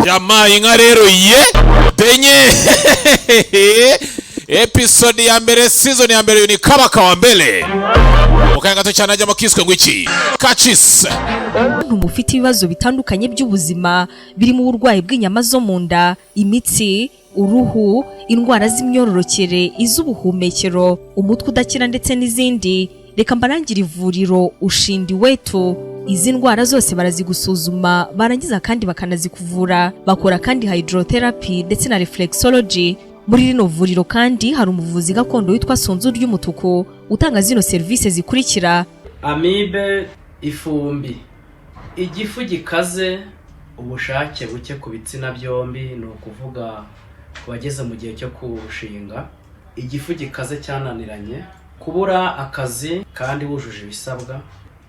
Yamaye inka rero ye denye. Episode ya mbere, season ya mbere, ni Kabaka wa mbere. Mu kanya gato cyane ajyamo kiswe ngo iki? Kachis. Abantu mufite ibibazo bitandukanye by'ubuzima birimo uburwayi bw'inyama zo mu nda, imitsi, uruhu, indwara z'imyororokere, iz'ubuhumekero, umutwe udakira ndetse n'izindi, reka mbarangire ivuriro Ushindi Wetu. Izi ndwara zose barazigusuzuma, barangiza kandi bakanazikuvura. Bakora kandi hydrotherapy ndetse na reflexology. Muri rino vuriro kandi hari umuvuzi gakondo witwa Sonzu ry'Umutuku utanga zino serivisi zikurikira: Amibe, ifumbi, igifu gikaze, ubushake buke ku bitsina byombi, ni ukuvuga ku bageze mu gihe cyo kurushinga, igifu gikaze cyananiranye, kubura akazi kandi wujuje ibisabwa,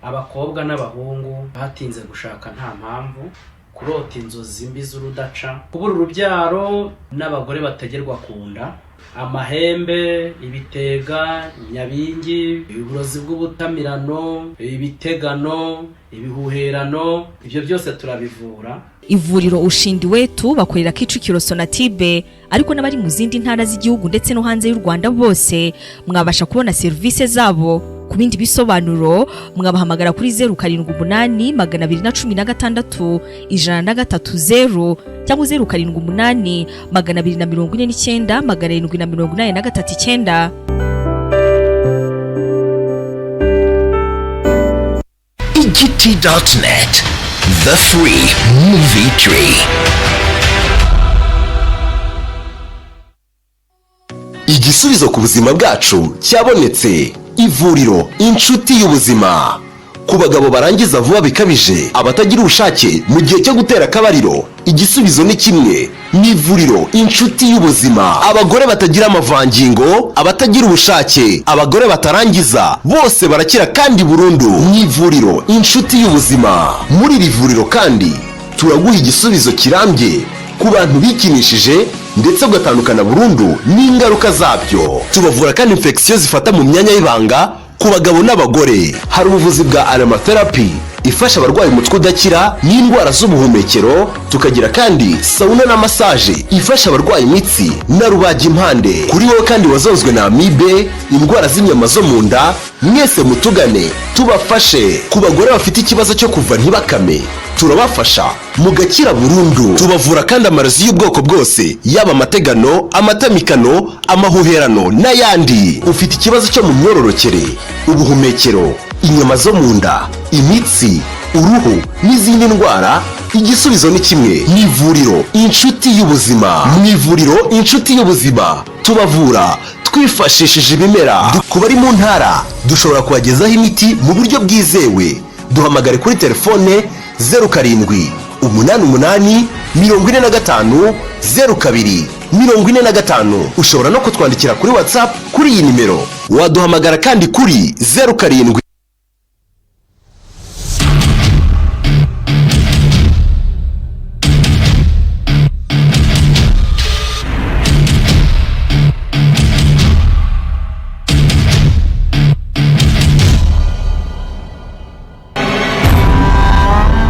abakobwa n'abahungu batinze gushaka nta mpamvu, kurota inzozi mbi z'urudaca, kubura urubyaro n'abagore bategerwa ku nda, amahembe, ibitega, nyabingi, uburozi bw'ubutamirano, ibitegano, ibihuherano, ibyo byose turabivura. Ivuriro Ushindi Wetu bakorera Kicukiro Sonatube, ariko n'abari mu zindi ntara z'igihugu ndetse no hanze y'u Rwanda bose mwabasha kubona serivisi zabo. Ku bindi bisobanuro mwabahamagara kuri 0782161030 cyangwa 0782497839. Igiti.net, the free movie tree. Igisubizo ku buzima bwacu cyabonetse. Ivuriro Inshuti y'Ubuzima. Ku bagabo barangiza vuba bikabije, abatagira ubushake mu gihe cyo gutera akabariro, igisubizo ni kimwe, ni ivuriro Inshuti y'Ubuzima. Abagore batagira amavangingo, abatagira ubushake, abagore batarangiza, bose barakira kandi burundu mu ivuriro Inshuti y'Ubuzima. Muri iri vuriro kandi turaguha igisubizo kirambye ku bantu bikinishije ndetse ugatandukana burundu n'ingaruka zabyo. Tubavura kandi infection zifata mu myanya y'ibanga ku bagabo n'abagore. Hari ubuvuzi bwa aromatherapy ifasha abarwaye umutwe udakira n'indwara z'ubuhumekero. Tukagira kandi sauna na massage ifasha abarwaye imitsi na rubagimpande. Kuri wowe kandi wazonzwe na amibe, indwara z'inyama zo mu nda, mwese mutugane tubafashe. Ku bagore bafite ikibazo cyo kuva ntibakame, turabafasha mugakira burundu. Tubavura kandi amarozi y'ubwoko bwose, yaba amategano, amatamikano, amahuherano n'ayandi. Ufite ikibazo cyo mu myororokere, ubuhumekero, inyama zo mu nda, imitsi, uruhu n'izindi ndwara, igisubizo ni kimwe, ni ivuriro Inshuti y'Ubuzima. Mu ivuriro Inshuti y'Ubuzima tubavura twifashishije ibimera. Ku bari mu ntara dushobora kubagezaho imiti mu buryo bwizewe. Duhamagare kuri telefone 0788450245. Ushobora no kutwandikira kuri WhatsApp kuri iyi nimero. Waduhamagara kandi kuri 07.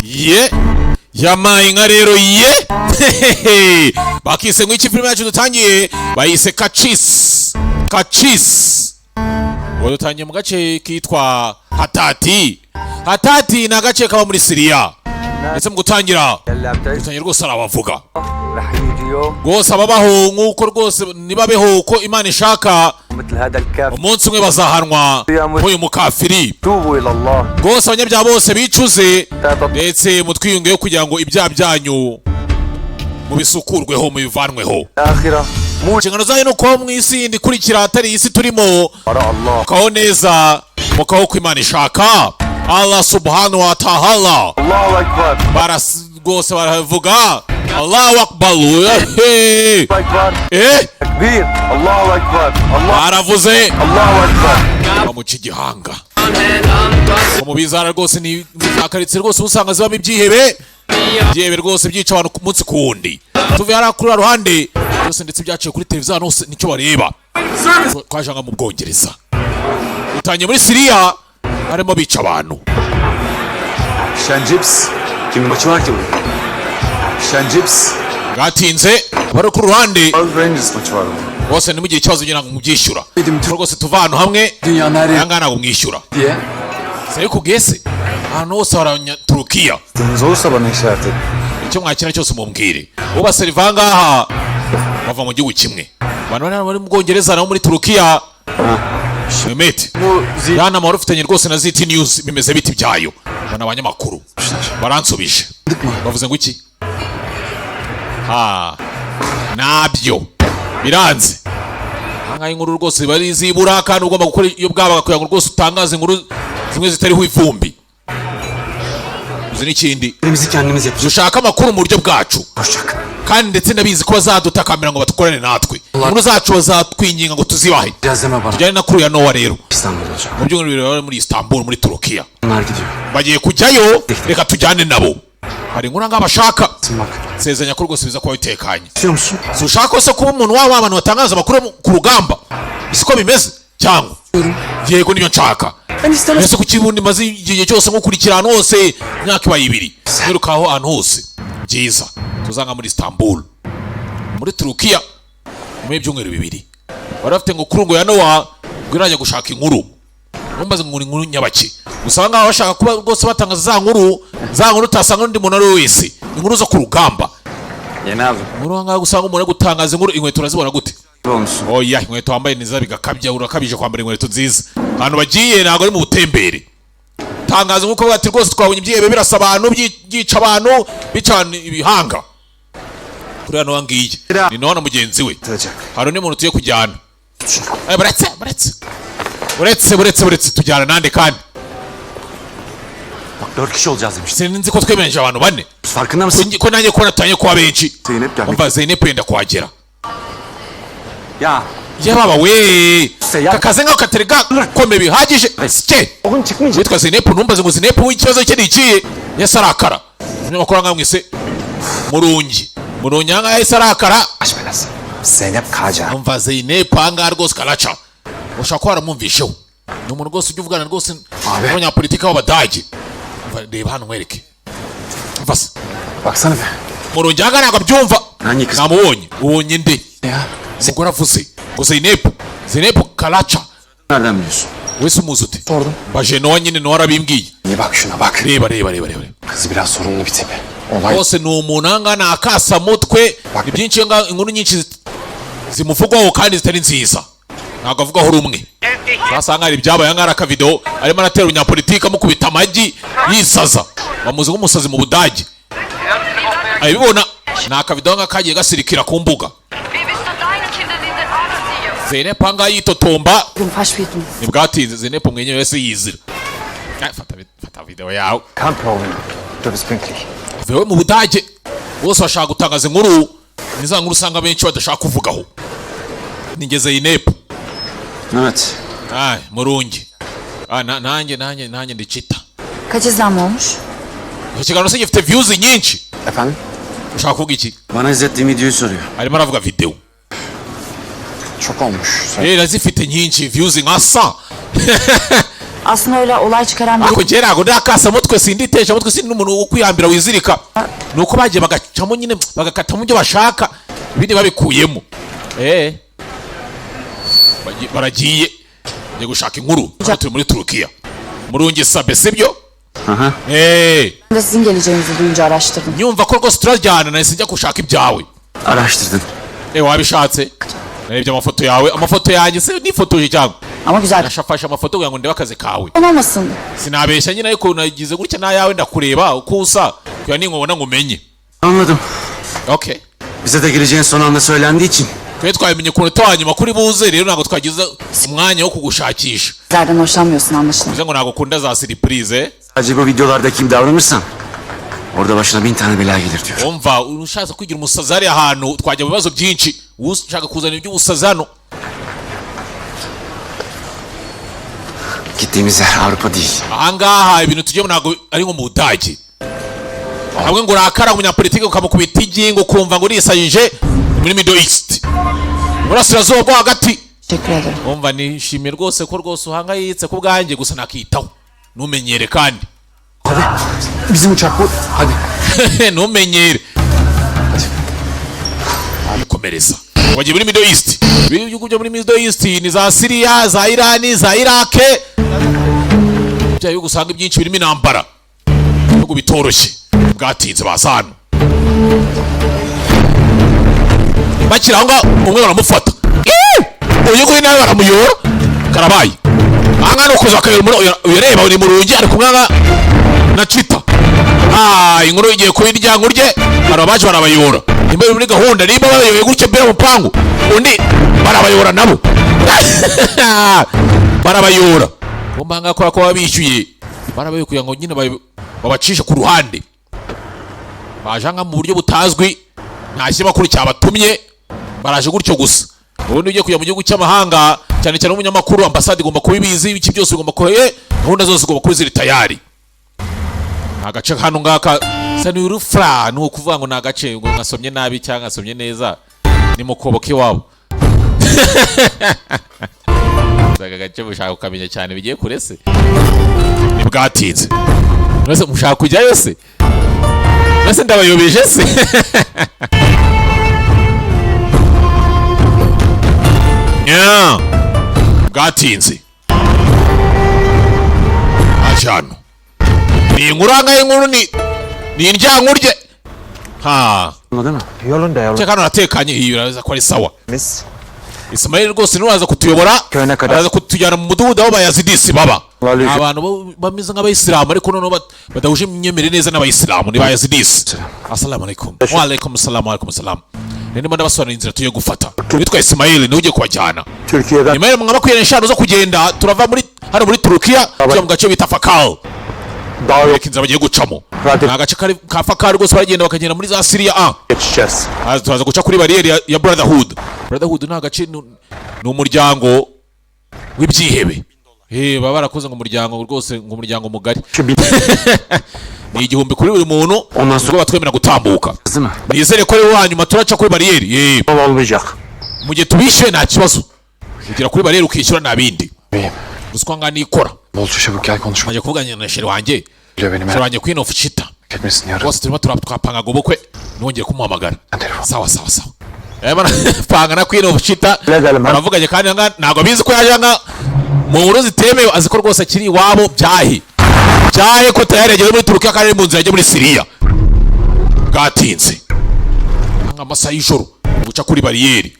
Ye, yamaye inka rero ye. Bakise ngo iki? Filime yacu dutangiye bayise Kachis. Kachis, ubu dutangiye mu gace kitwa Hatati. Hatati ni agace kaba muri Siriya. Ndetse mu gutangira dutangira rwose arabavuga rwose ababaho nk'uko rwose nibabeho uko Imana ishaka, umunsi umwe bazahanwa nk'uyu mukafiri. Rwose abanyabyaha bose bicuze ndetse mutwiyungeho kugira ngo ibyaha byanyu mubisukurweho, mubivanweho. Inshingano zanyu ni ukubaho mu isi yindi ikurikira atari iyi si turimo, mukabaho neza, mukabaho uko Imana ishaka, Allah subhanahu wa ta'ala. Baras rwose baravuga Allahu akbar. Eh, baravuze bamuca igihanga. Mu bizara rwose ni za karitsiye rwose usanga zibamo ibyihebe, ibyihebe rwose byica abantu ku munsi ku wundi. Tuvuye hariya kuri ruhande byose ndetse byaciye kuri televiziyo hano hose nicyo bareba. Twajanga mu Bwongereza, utangiye muri Siriya harimo bica abantu. Sen cips. Kimin maçı var ki bugün? Fish and chips. Bwatinze, bari ku ruhande. Rangers maçı var bugün. Bose ntimugire ikibazo kugira ngo mubyishyura rwose, tuva ahantu hamwe Dünyanın her aya ngaya ntabwo mwishyura diye. Sinabikubwiye se? Ahantu hose hari Abanyaturukiya. Deniz olursa bana işaret edin. Icyo mwakira cyose mumbwire. Ubaseriva ngaha bava mu gihugu kimwe, abantu bari hano bari mu Bwongereza nabo muri Turukiya. Mehmet, ya nama wari ufitanye rwose na ZT News bimeze biti byayo? Mbona abanyamakuru baransubije, bavuze ngo iki? Ha, nabyo biranze. Ahangaha inkuru rwose bari zibura, kandi ugomba gukora iyo bwabaga kugira ngo rwose utangaze inkuru zimwe zitariho ivumbi. Uzi n'ikindi? Bizi kendimiz yapacağız. Dushaka amakuru mu buryo bwacu, kandi ndetse ndabizi ko bazadutakambira ngo batukorane natwe, inkuru zacu bazatwinginga ngo tuzibahe. Deme bana. Tujyane na crew ya Noah rero. İstanbul olacak. Mu byumweru 2 bari muri Istanbul, muri Turukiya. Onlar gidiyor. Bagiye kujyayo, reka tujyane nabo, hari inkuru ngaha bashaka. Bak. Sezanya ko rwose biza kuba bitekanye. İstiyor musun? Si ushaka se kuba umuntu waba abantu batangaza amakuru ku rugamba, siko bimeze cyangwa? Yego, niyo nshaka. Ben istemez. Ese kuki ubundi maze igihe cyose nkukurikira ahantu hose, imyaka ibaye 2 nkirukaho ahantu hose? Byiza, tuzanga muri Istanbul, muri Turukiya, nyuma y'ibyumweru 2. Bari bafite ngo kuri ngo ya Noah ngo irajya gushaka inkuru. Numbaze ngo inkuru nyabaki? Gusa ngaho bashaka kuba rwose batangaza za nkuru, za nkuru utasanga undi muntu ari we wese, inkuru zo ku rugamba. Yeni aldım. Inkuru ngaho usanga umuntu ari gutangaza inkuru. Inkweto urazibona gute? Olmuşsun. Oya, inkweto wambaye neza bigakabya, urakabije kwambara inkweto nziza. Ahantu bagiye ntabwo ari mu butembere. Tangaza nk'uko bati rwose twabonye ibyihebe birasa abantu, byica abantu, bica abantu ibihanga. Kuri hano ngiye ni Noah na mugenzi we, hari undi muntu tugiye kujyana. Buretse, buretse, buretse, buretse, buretse, tujyana nande kandi? Bak, dört kişi olacağız demiştin. Sinzi ko twemeranyije abantu bane. Farkında mısın? Ko nanjye kubona tutangiye kuba benshi. Zeynep gelmek Umva, Zeynep yenda kuhagera. Ya. Yababa we, Ya- kakaze nkaho katari gakome bihagije sike. O gün çıkmayacak. Witwa Zeynep, numbaze ngo Zeynep ikibazo cye ni ikihe? Yahise arakara. Umunyamakuru ahangaha mwise Murungi, Murungi ahangaha yahise arakara. Baş belası. Zeynep Kaca. Umva, Zeynep ahangaha rwose karaca, ushobora kuba waramwumvisheho, ni umuntu rwose ujya uvugana rwose n'abanyapolitiki b'Abadage. Umva, reba hano nkwereke. Umva se. Baksana be. Murungi ahangaha ntabwo abyumva. Nanjye kız- Namubonye. Ubonye nde? Ya. Umugore avuze ngo Zeynep, Zeynep Karaca. Nereden biliyorsun? Wese umuzi ute? Sordum. Baje Noah nyine, Noah arabimbwiye. Niye, bak şuna bak. Reba, reba, reba, reba. Kız biraz sorunlu bir tipi. Olay Bose ni umuntu ahangaha ni akasamutwe, ni byinshi iyo ngaho, inkuru nyinshi zimuvugwaho kandi zitari nziza, ntabwo avugaho rumwe. Zasanga hari ibyabaye ahangaha, hari akavidewo arimo aratera umunyapolitiki amukubita amagi yisaza, bamuzi nk'umusazi mu Budage. Abibona ni akavidewo ahangaha kagiye gasirikira ku mbuga. Zeynep ahangaha yitotomba. Ntibwatinze, Zeynep mwenyewe wese yizira. Ah, fata video yawe. Kein Problem. Du bist pünktlich. Vewe mu Budage bose bashaka gutangaza inkuru, ni za nkuru usanga benshi badashaka kuvugaho. Nigeze Zeynep. Evet. Ay, Murungi. Ah, nanjye, nanjye, nanjye ndicita. Kaç izlenme olmuş? Icyo kiganiro se gifite views nyinshi? Efendim? Ushaka kuvuga iki? Bana izlettiğim videoyu soruyor. Arimo aravuga video. Çok olmuş. Rero zifite nyinshi views nka 100. Aslında öyle olay çıkaran bir Ariko njye ntabwo ndakasa mutwe, sinditesha mutwe, sindi n'umuntu wo kwihambira wizirika. Ni uko bagiye bagacamo nyine, bagakatamo ibyo bashaka, ibindi babikuyemo. Baragiye bagiye gushaka inkuru. Hano turi muri Turukiya. Murungi sabe, sibyo? Aha. Ben de sizin geleceğinizi duyunca araştırdım. Nyumva ko rwose turajyana, nahise njya gushaka ibyawe. Araştırdın. Wabishatse, narebye amafoto yawe. Amafoto yanjye se nifotoje cyangwa? Ama güzel. Nashafashe amafoto kugira ngo ndebe akazi kawe. Olmasın. Sinabeshya nyine, ariko nagize gutya n'ayawe ndakureba uko usa kugira ninkubona ngumenye. Anladım. Okay. Bize de geleceğin son anda söylendiği için. Twe twabimenye ku munota wa nyuma kuri buze, rero ntabwo twagize umwanya wo kugushakisha. Sizlerden hoşlanmıyorsun anlaşılan. Bivuze ngo ntabwo ukunda za surprise. Sadece bu videolardaki gibi davranırsan orada başına bin tane bela gelir diyor. Umva, ushatse kwigira umusazi hariya ahantu twajya mu bibazo byinshi, ushaka kuzana iby'ubusazi hano. Gittiğimiz yer Avrupa değil. Ahangaha ibintu tugiyemo ntabwo ari nko mu Budage, hamwe ngo urakara umunyapolitiki ukamukubita igi ngo ukumva ngo urisayije. Muri Middle East, Burasirazuba bwo Hagati. Teşekkür ederim. Umva, nishimiye rwose ko rwose uhangayitse ku bwanjye, gusa nakitaho, ntumenyere kandi. Hadi. Bizim uçak bu. Hadi. Ntumenyere. Barikomereza, bagiye muri Middle East. Ibihugu byo muri Middle East ni za Syria, za Irani, za Iraq, bya bihugu usanga ibyinshi birimo intambara, ibihugu bitoroshye. Bwatinze baza hano, bakiri aho ngaho umwe baramufata. Ih! Uyu nguyu nawe baramuyora, karabaye. Aha ngaha ni ukuza bakayora uyareba ni Murungi ari kumwe na Cita. Ah, inkuru igiye kuba indyango rye. Hari abaje barabayora, nimba biri muri gahunda, nimba babayoboye gutya mbere mu mupangu, undi barabayora nabo barabayora. Bomba ngaha kubera ko baba bishyuye, barabayoye kugira ngo nyine babacishe ku ruhande. Baje aha ngaha mu buryo butazwi, nta kinyamakuru cyabatumye, baraje gutyo gusa. Ubundi ugiye kujya mu gihugu cy'amahanga, cyane cyane umunyamakuru, ambasade igomba kuba ibizi, ibiki byose bigomba kuba, gahunda zose zigomba kuba ziri tayari. Ni agace hano ngaka sa ni urufra, ni ukuvuga ngo ni agace ngo nasomye nabi cyangwa nasomye neza, ni mu kobo k'iwabo. Aka gace mushaka kukamenya cyane bigiye kure se? Ntibwatinze mwese mushaka kujyayo se? Mwese ndabayobeje se? Yeah. Bwatinze aje hano, ni inkuru aha, inkuru ni indyankurye ha. Değil mi? Yolunda yolunda. Cyangwa hano haratekanye, iyi uraza ko ari sawa. Mis. Ismail rwose niwe waza kutuyobora. Köyüne kadar. Araza kutujyana mu mudugudu aho Bayazidisi baba. Aleyküm. Abantu bameze nk'abayisilamu ariko noneho badahuje imyemerere neza n'abayisilamu, ni Bayazidisi. Assalamu alaikum. Wa alaikum salam, wa alaikum salam. Rero ndimo ndabasobanurira inzira tugiye gufata. Witwa Ismail niwe ugiye kubajyana. Türkiye'den Nyuma y'aho 25 zo kugenda, turava muri hano muri Turukiya tujya mu gace bita Fakal. Dağ yolu Reka inzira bagiye gucamo. Hadi. Ni agace kari ka Fakal rwose, baragenda bakagenda muri za Syria, ah. Geçeceğiz. Haza turaza guca kuri bariyeri ya Brotherhood. Brotherhood ni agace, ni umuryango w'ibyihebe. Baba barakoze ngo umuryango rwose, ngo umuryango mugari. Şu bin Ni 1000 kuri buri muntu Ondan sonra ubwo batwemera gutambuka. Değil mi? Nizere ko ari wo hanyuma turaca kuri bariyeri. Yol olmayacak. Mu gihe tubishyuye nta kibazo. Ugera kuri bariyeri ukishyura, nta bindi. İyiyim. Ruswa ngana ikora. Bolca çabuk gel konuşma. Ngiye kuvugana na chéri wanjye. Bile beni Chéri merak wanjye Queen of Cheetah. etmesin yarın. Rwose turimo twapangaga ubukwe, ntongere kumuhamagara. Telefon. Sawa sawa sawa. Barapanga na Queen of Cheetah. Legal man. Baravuganye kandi nga ntabwo abizi ko yaje nga mu nkuru zitemewe, azi ko rwose akiri iwabo. Byahe byahe ko tayari yageze muri Turukiya kandi ari mu nzira ajya muri Siriya. Bwatinze nka amasaha y'ijoro, guca kuri bariyeri.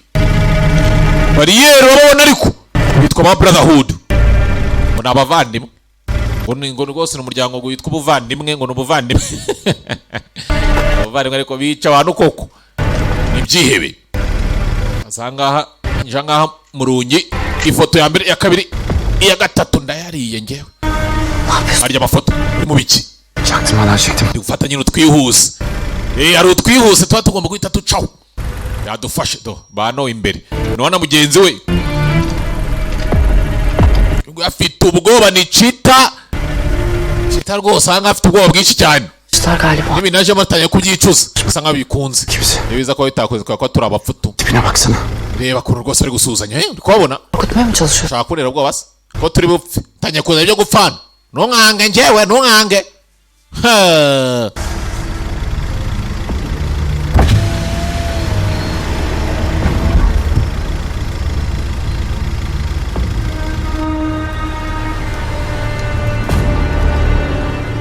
Bariyeri urabona ariko bitwa ba Brotherhood, ngo ni abavandimwe, ngo rwose ni umuryango witwa ubuvandimwe, ngo ni ubuvandimwe, abavandimwe ariko bica abantu koko, ni ibyihebe. Asa ngaha nje ngaha Murungi, ifoto ya mbere, iya kabiri, iya gatatu ndayariye ngewe. Arya amafoto uri mu biki? Çaktırmadan çektim. Ndi gufata nyine utwihuse. Hari utwihuse tuba tugomba guhita ducaho. Yadufashe do bano imbere none mugenzi we afite ubwoba, ni Cita. Cita rwose aha ngaha afite ubwoba bwinshi cyane. Kuşlar galiba. N'ibintu naje batangiye kubyicuza, bisa nkaho bikunze. Kimse. Nibiza kuba bitakoze kubera ko turi abapfutu. Tipine baksana. Reba kure rwose bari gusuhuzanya, uri kubabona? Korkutmaya mı çalışıyorsun? Ushaka kurera ubwoba se ko turi bupfe? Tangiye kuzana ibyo gupfana. Ntunkange njyewe, ntunkange. Ha.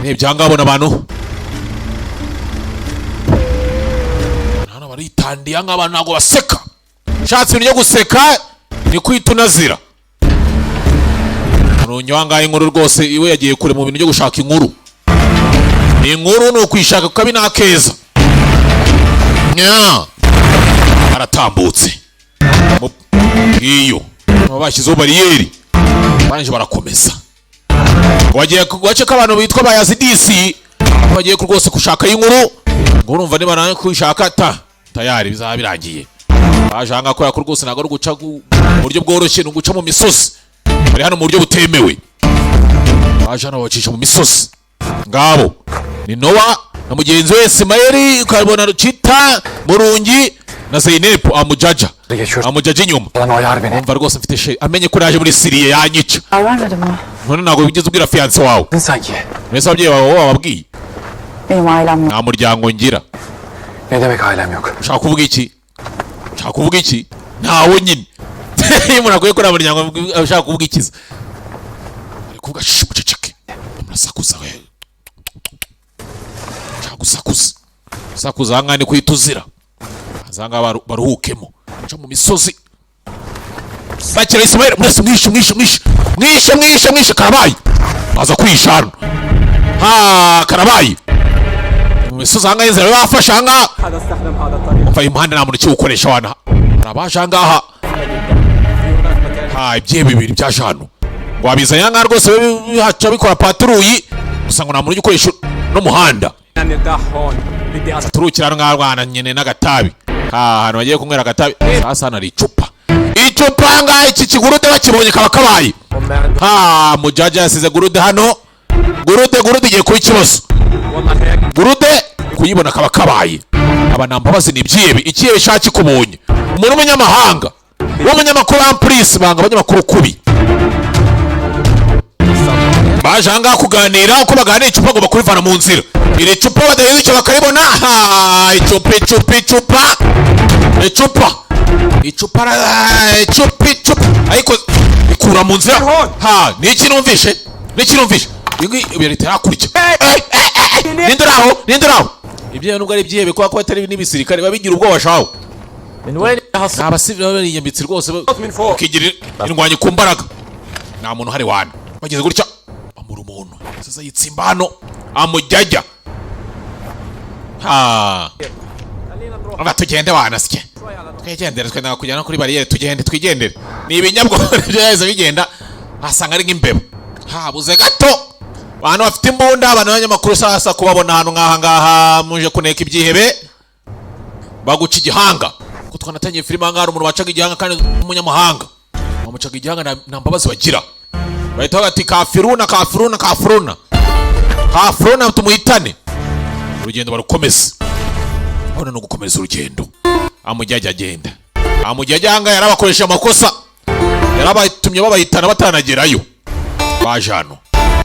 Rebye aha ngaha abona abantu hano baritandiye. Aha ngaha abantu ntabwo baseka. Ushatse ibintu byo guseka ni kwita unazira. Murungi wangaye inkuru rwose, iwe yagiye kure mu bintu byo gushaka inkuru. Ni inkuru ni ukuyishaka kuko abi nakeza nya aratambutse. Ngiyo baba bashyizeho bariyeri, barangije barakomeza. Ngo bagiye ku gace k'abantu bitwa Bayazidisi, bagiye ku rwose gushaka inkuru, ngo urumva niba kuyishaka ta tayari bizaba birangiye. Baje ahangaha kubera ko rwose ntabwo ari uguca mu buryo bworoshye, ni uguca mu misozi. Bari hano mu buryo butemewe, baje hano babacisha mu misozi. Ngabo ni Nowa na mugenzi we Simayeli, ukabona Cita, Murungi na Zeynep amujaja. Geçiyor. Amujaja inyuma. Lan oyar beni. Umva rwose mfite chéri, amenye ko naje muri Siriya yanyica. Haber vermedin mi? None ntabwo wigeze ubwira fiancé wawe? Sanki. Mbese ababyeyi bawe wowe wababwiye? Benim ailem yok. Nta muryango ngira. Ne demek ailem yok? Ushaka kuvuga iki? Ushaka Ushaka kuvuga iki? Ntawo nyine. Iyo umuntu akwiye kureba muryango, ashaka kuvuga ikiza ari kuvuga: "Shh, muceceke, murasakuza we." Ushaka gusakuza, sakuza ahangaha ni kuhita uzira. Ahangaha baruhukemo, baca mu misozi bakira Ismail. Mwese mwishe, mwishe, mwishe, mwishe, mwishe, mwishe! Karabaye, baza kwihisha hano. Ha, karabaye mu misozi ahangaha, inzira bafashe ahangaha. Umva, uyu muhanda nta muntu ukiwukoresha wana. Hari abaje ahangaha. Ha, ibyihebe bibiri byaje hano ngo wabizanye ahangaha rwose, bihaca bikora patrouille gusa, ngo nta muntu ujya ukoresha n'umuhanda. Turukira hano ngaha rwana nyine n'agatabi. Ha, ahantu bagiye kunywera agatabi. Sasa hano hari icupa, icupa ahangaha. Iki kigurude bakibonye kaba kabaye. Ha, mujaja yasize gurude hano. Gurude, gurude igiye kuba ikibazo. Gurude kuyibona kaba kabaye. Aba nta mbabazi, ni ibyihebe. Ikihebe shaka kikubonye, umuntu w'umunyamahanga, w'umunyamakuru wa purisi, banga abanyamakuru kubi. Baje ahangaha kuganira. Uko baganira, icupa agomba kurivana mu nzira. Iri cupa badahindukiye bakaribona. Ha, icupa, icupa, icupa, icupa, icupa, icupa, icupa, ariko ikura mu nzira. Ha, ni iki numvishe? Ni iki numvishe? Iyi ngiyi leta hakurya. Eh, eh, eh, eh, ninde uri aho? Ninde uri aho? Ibyo nubwo ari ibyihebe, kubera ko batari n'ibisirikare, babigira ubwoba shaho. Ni abasivili baba bariyambitse rwose, bakigira indwanyi ku mbaraga. Nta muntu uhari wana. Bageze gutya bamura umuntu. Sasa yitsimba hano amujyajya. Ha, aba tugende wana, sike twigendere, twenda kujyana kuri bariyeri, tugende twigendere. Ni ibinyabwoba byo yahise bigenda, asanga ari nk'imbeba. Habuze gato abantu bafite imbunda, abantu b'abanyamakuru. Sasa kubabona ahantu nk'aha ngaha muje kuneka ibyihebe, baguca igihanga. Ko twanatangiye filime aha ngaha hari umuntu wacaga igihanga, kandi umunyamahanga bamucaga igihanga, nta mbabazi bagira. Bahita bati: "Kafiruna, kafiruna, kafiruna, kafiruna, tumuhitane." Urugendo barukomeze. Urabona no gukomeza urugendo, amujyajya agenda amujyajya. Aha ngaha yarabakoresha amakosa, yarabatumye babayitana batanagerayo. Baje hano,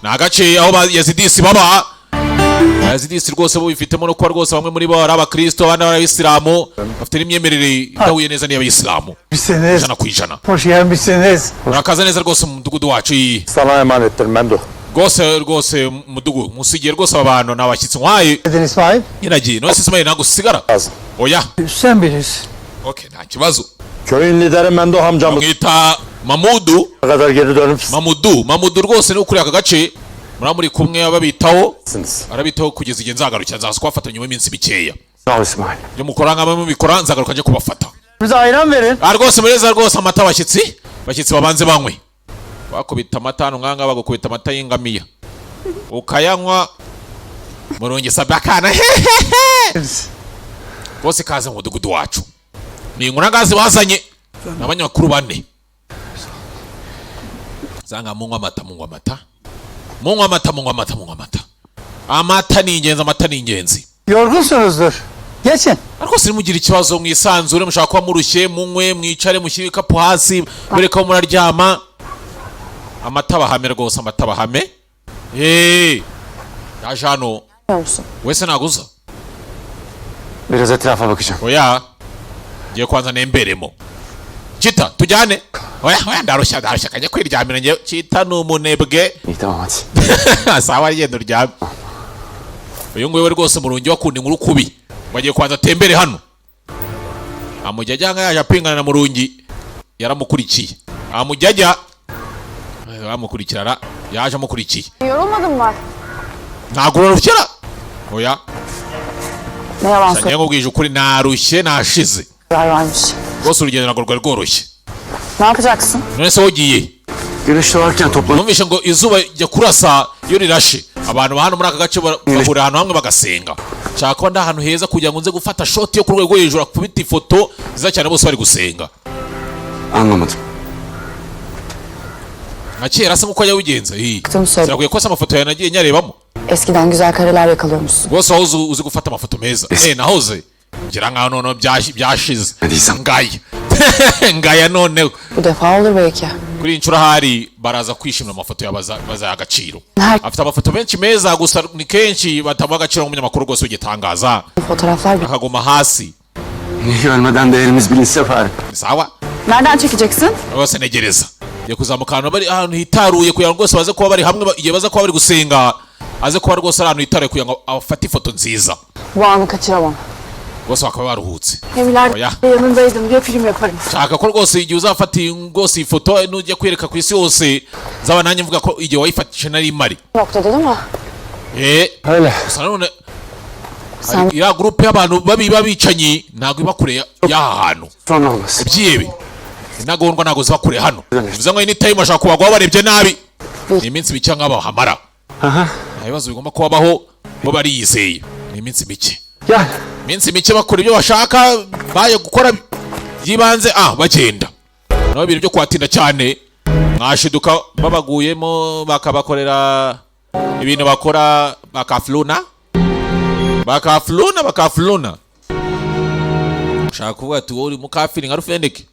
ni agace aho ba Yazidisi baba. Abayazidisi rwose bo bifitemo no kuba rwose bamwe muri bo ari abakristo, abandi ari abayisilamu, bafite n'imyemerere idahuye neza n'iy'abayisilamu 100%. Hoş gelmişsiniz. Murakaza neza rwose mu mudugudu wacu iyi. Sana emanettir Memduh. Rwose rwose mudugu musigiye rwose, aba bantu ni abashyitsi nkwaye. Dedin İsmail. Nyiragiye none se Ismail, ntabwo usigara? Oya. Sen bilirsin. Okay, nta kibazo. Köyün lideri Memduh amcamız. Bamwita Mamudu. Kadar geri dönüp Mamudu, Mamudu rwose ni ukuriye aka gace. Muraba muri kumwe, babitaho, arabitaho kugeza igihe nzagarukira. Nzaza kubafata nyuma y'iminsi mikeya. Sağ ol İsmail. Ibyo mukora nk'aba mubikora, nzagaruka nje kubafata. Bize ayran verin. Ah, rwose mureza rwose amata abashyitsi, abashyitsi babanze banywe. Bakubita amata hano nk'aha, bagukubita amata y'ingamiya ukayanywa. Murungi sabye akana hehehe. Rwose kaze mu mudugudu wacu. Ni inkuru bazanye, ni abanyamakuru bane. Zanga munywa amata, munywa amata, munywa amata, munywa amata, munywa amata. Amata ni ingenzi, amata ni ingenzi. Yorgunsunuzdur. Geçin. Ariko sinimugire ikibazo, mwisanzure. Mushaka kuba murushye, munywe, mwicare, mushyire ibikapu hasi, bereka ko muraryama. Amata bahame rwose, amata bahame. Eee, yaje hano. Musun? Wese naguza. Biraz etrafa bakacağım. Oya, ngiye kwanza nemberemo. Chita, tujyane. Oya, oya, ndarushya, ndarushya, kajya kwiryamira ngewe. Chita ni umunebwe. İyi, tamam, hadi. Sawa, agenda uryame. Uyu nguyu we rwose murungi wakunda inkuru kubi, ngo agiye kubanza atembere hano. Amujyajya nka yaje apingana na Murungi, yaramukurikiye. Amujyajya bamukurikirana, yaje amukurikiye. Yorulmadın mı? Ntabwo urarushyira? Oya. Ne yalan Ngiye nkubwije ukuri, narushye, nashize. varmış. Rwose urugendo ntabwo rwari rworoshye. Ne yapacaksın? None se wogiye? Güneş doğarken toplanıp Numvishe ngo izuba rijya kurasa, iyo rirashe abantu ba hano muri aka gace bahurira ahantu hamwe bagasenga. Nshaka kuba ndi ahantu heza kugira ngo nze gufata shot yo ku rwego rwo hejuru, akubita ifoto nziza cyane bose bari gusenga. Anlamadım. Nka kera se, nk'uko wajya wigenza. Ii. Baktım söyle. Sinakwiye ko se amafoto yawe nagiye nyarebamo. Eskiden güzel kareler yakalıyormuşsun. Rwose wahoze uzi gufata amafoto meza. Eh, nahoze ngira nkaho noneho byashize. Ngaya ngaya noneho. Bu defa olur belki. Kuri iyi nshuro ahari baraza kwishimira amafoto yawe, bazaha agaciro. Nta- Afite amafoto menshi meza, gusa ni kenshi batamuha agaciro nk'umunyamakuru rwose w'igitangaza. Fotoğraflar Akaguma hasi. Niye ölmeden değerimiz bilinse bari. Sawa. Nereden çekeceksin? Rwose ntegereza, ngiye kuzamuka ahantu bari, ahantu hitaruye, kugira ngo rwose baze kuba bari hamwe, igihe baza kuba bari gusenga, aze kuba rwose ari ahantu hitaruye kugira ngo afate ifoto nziza. Bu anı kaçıramam. Rwose bakaba baruhutse. Gemiler Oya. yanındaydım diye film yaparım. Nshaka ko rwose igihe uzafata rwose iyi foto nujya kwereka ku isi hose, nzaba nanjye mvuga ko igihe wayifatishije nari mari. Noktada değil mi? Eh. Öyle. Gusa nanone Sen hari iriya groupe y'abantu babi b'abicanyi ntabwo iba kure y'aha hantu. Sonra olmaz. Ibyihebe, intagondwa ntabwo ziba kure hano, bivuze ngo anytime bashobora kubagwaho barebye nabi. Ni iminsi mike nk'aba bahamara, nta bibazo bigomba kubabaho, bo bariyizeye. Ni iminsi mike. Gel. Iminsi mike bakora ibyo bashaka baje gukora by'ibanze, bagenda nabo ibintu byo kuhatinda cyane mwashiduka babaguyemo, bakabakorera ibintu bakora, bakafluna bakafluna bakafluna. Ushaka kuvuga ati wowe uri mukafiri nka Rufendeke,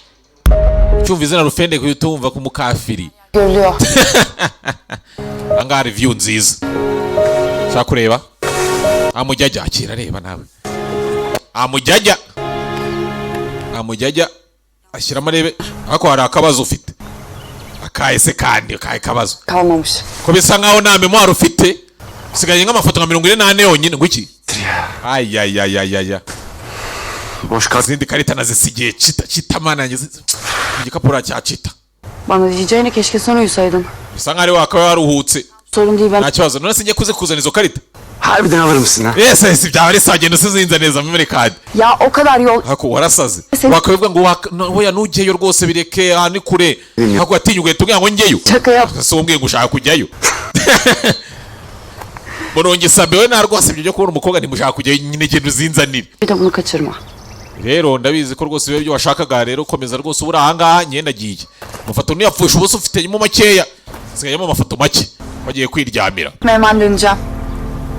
cyumva izina Rufendeke uhita wumva ko umukafiri. Görülüyor. Ahangaha hari view nziza, ushaka kureba amujyajya, akira areba nawe amujyajya, amujyajya ashyiramo arebe. Ariko hari akabazo ufite akahese, kandi akahe kabazo? Kalmamış. Ko bisa nkaho nta mémoire ufite, usigaye nk'amafoto nka 44 yonyine, ngo iki? Ayayayayaya. Boş kart. Izindi karita nazisigiye cita cita, mana yanjye, igikapu cya cita. Bana diyeceğine keşke sen uyusaydın. Bisa nkaho ari wakaba waruhutse. Sorun değil ben. Nta kibazo, none se njye kuze kuzana izo karita? Harbiden alır mısın ha? Ese si byaba ari saa, genda usizinza neza memory card. Ya o kadar yol. Hako warasaze. Sen- Wakabivuga ngo no, oya nujyeyo rwose, bireke, aha ni kure. Hako watinya ugahita ubwira ngo njyeyo. Şaka yap. Si umbwiye ngo ushaka kujyayo, Murongi Sabe we nta rwose ibyo byo kubona umukobwa, ntimushaka kujyayo nyine, genda uzinzanire. Bir de bunu kaçırma. Rero ndabizi ko rwose ibyo washakaga, rero komeza rwose ubura ahangaha, ngenda agiye amafoto ntiyapfusha ubusa, ufitemo makeya, hasigayemo amafoto make, bagiye kwiryamira. Hemen döneceğim.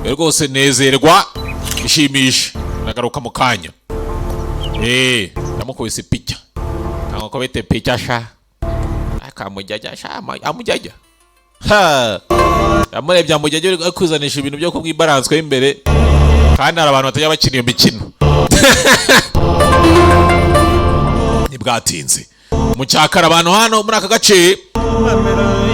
Rero rwose nezerwa, ishimishe, nagaruka mu kanya. Ndamukubise picha, ntabwo ko bite picha sha, akamujyajya sha, amujyajya ha, yamurebye amujyajya ari kwizanisha ibintu byo kubwibaranswe imbere, kandi hari abantu batajya bakina iyo mikino. Ntibwatinze mu cyakara, abantu hano muri aka gace,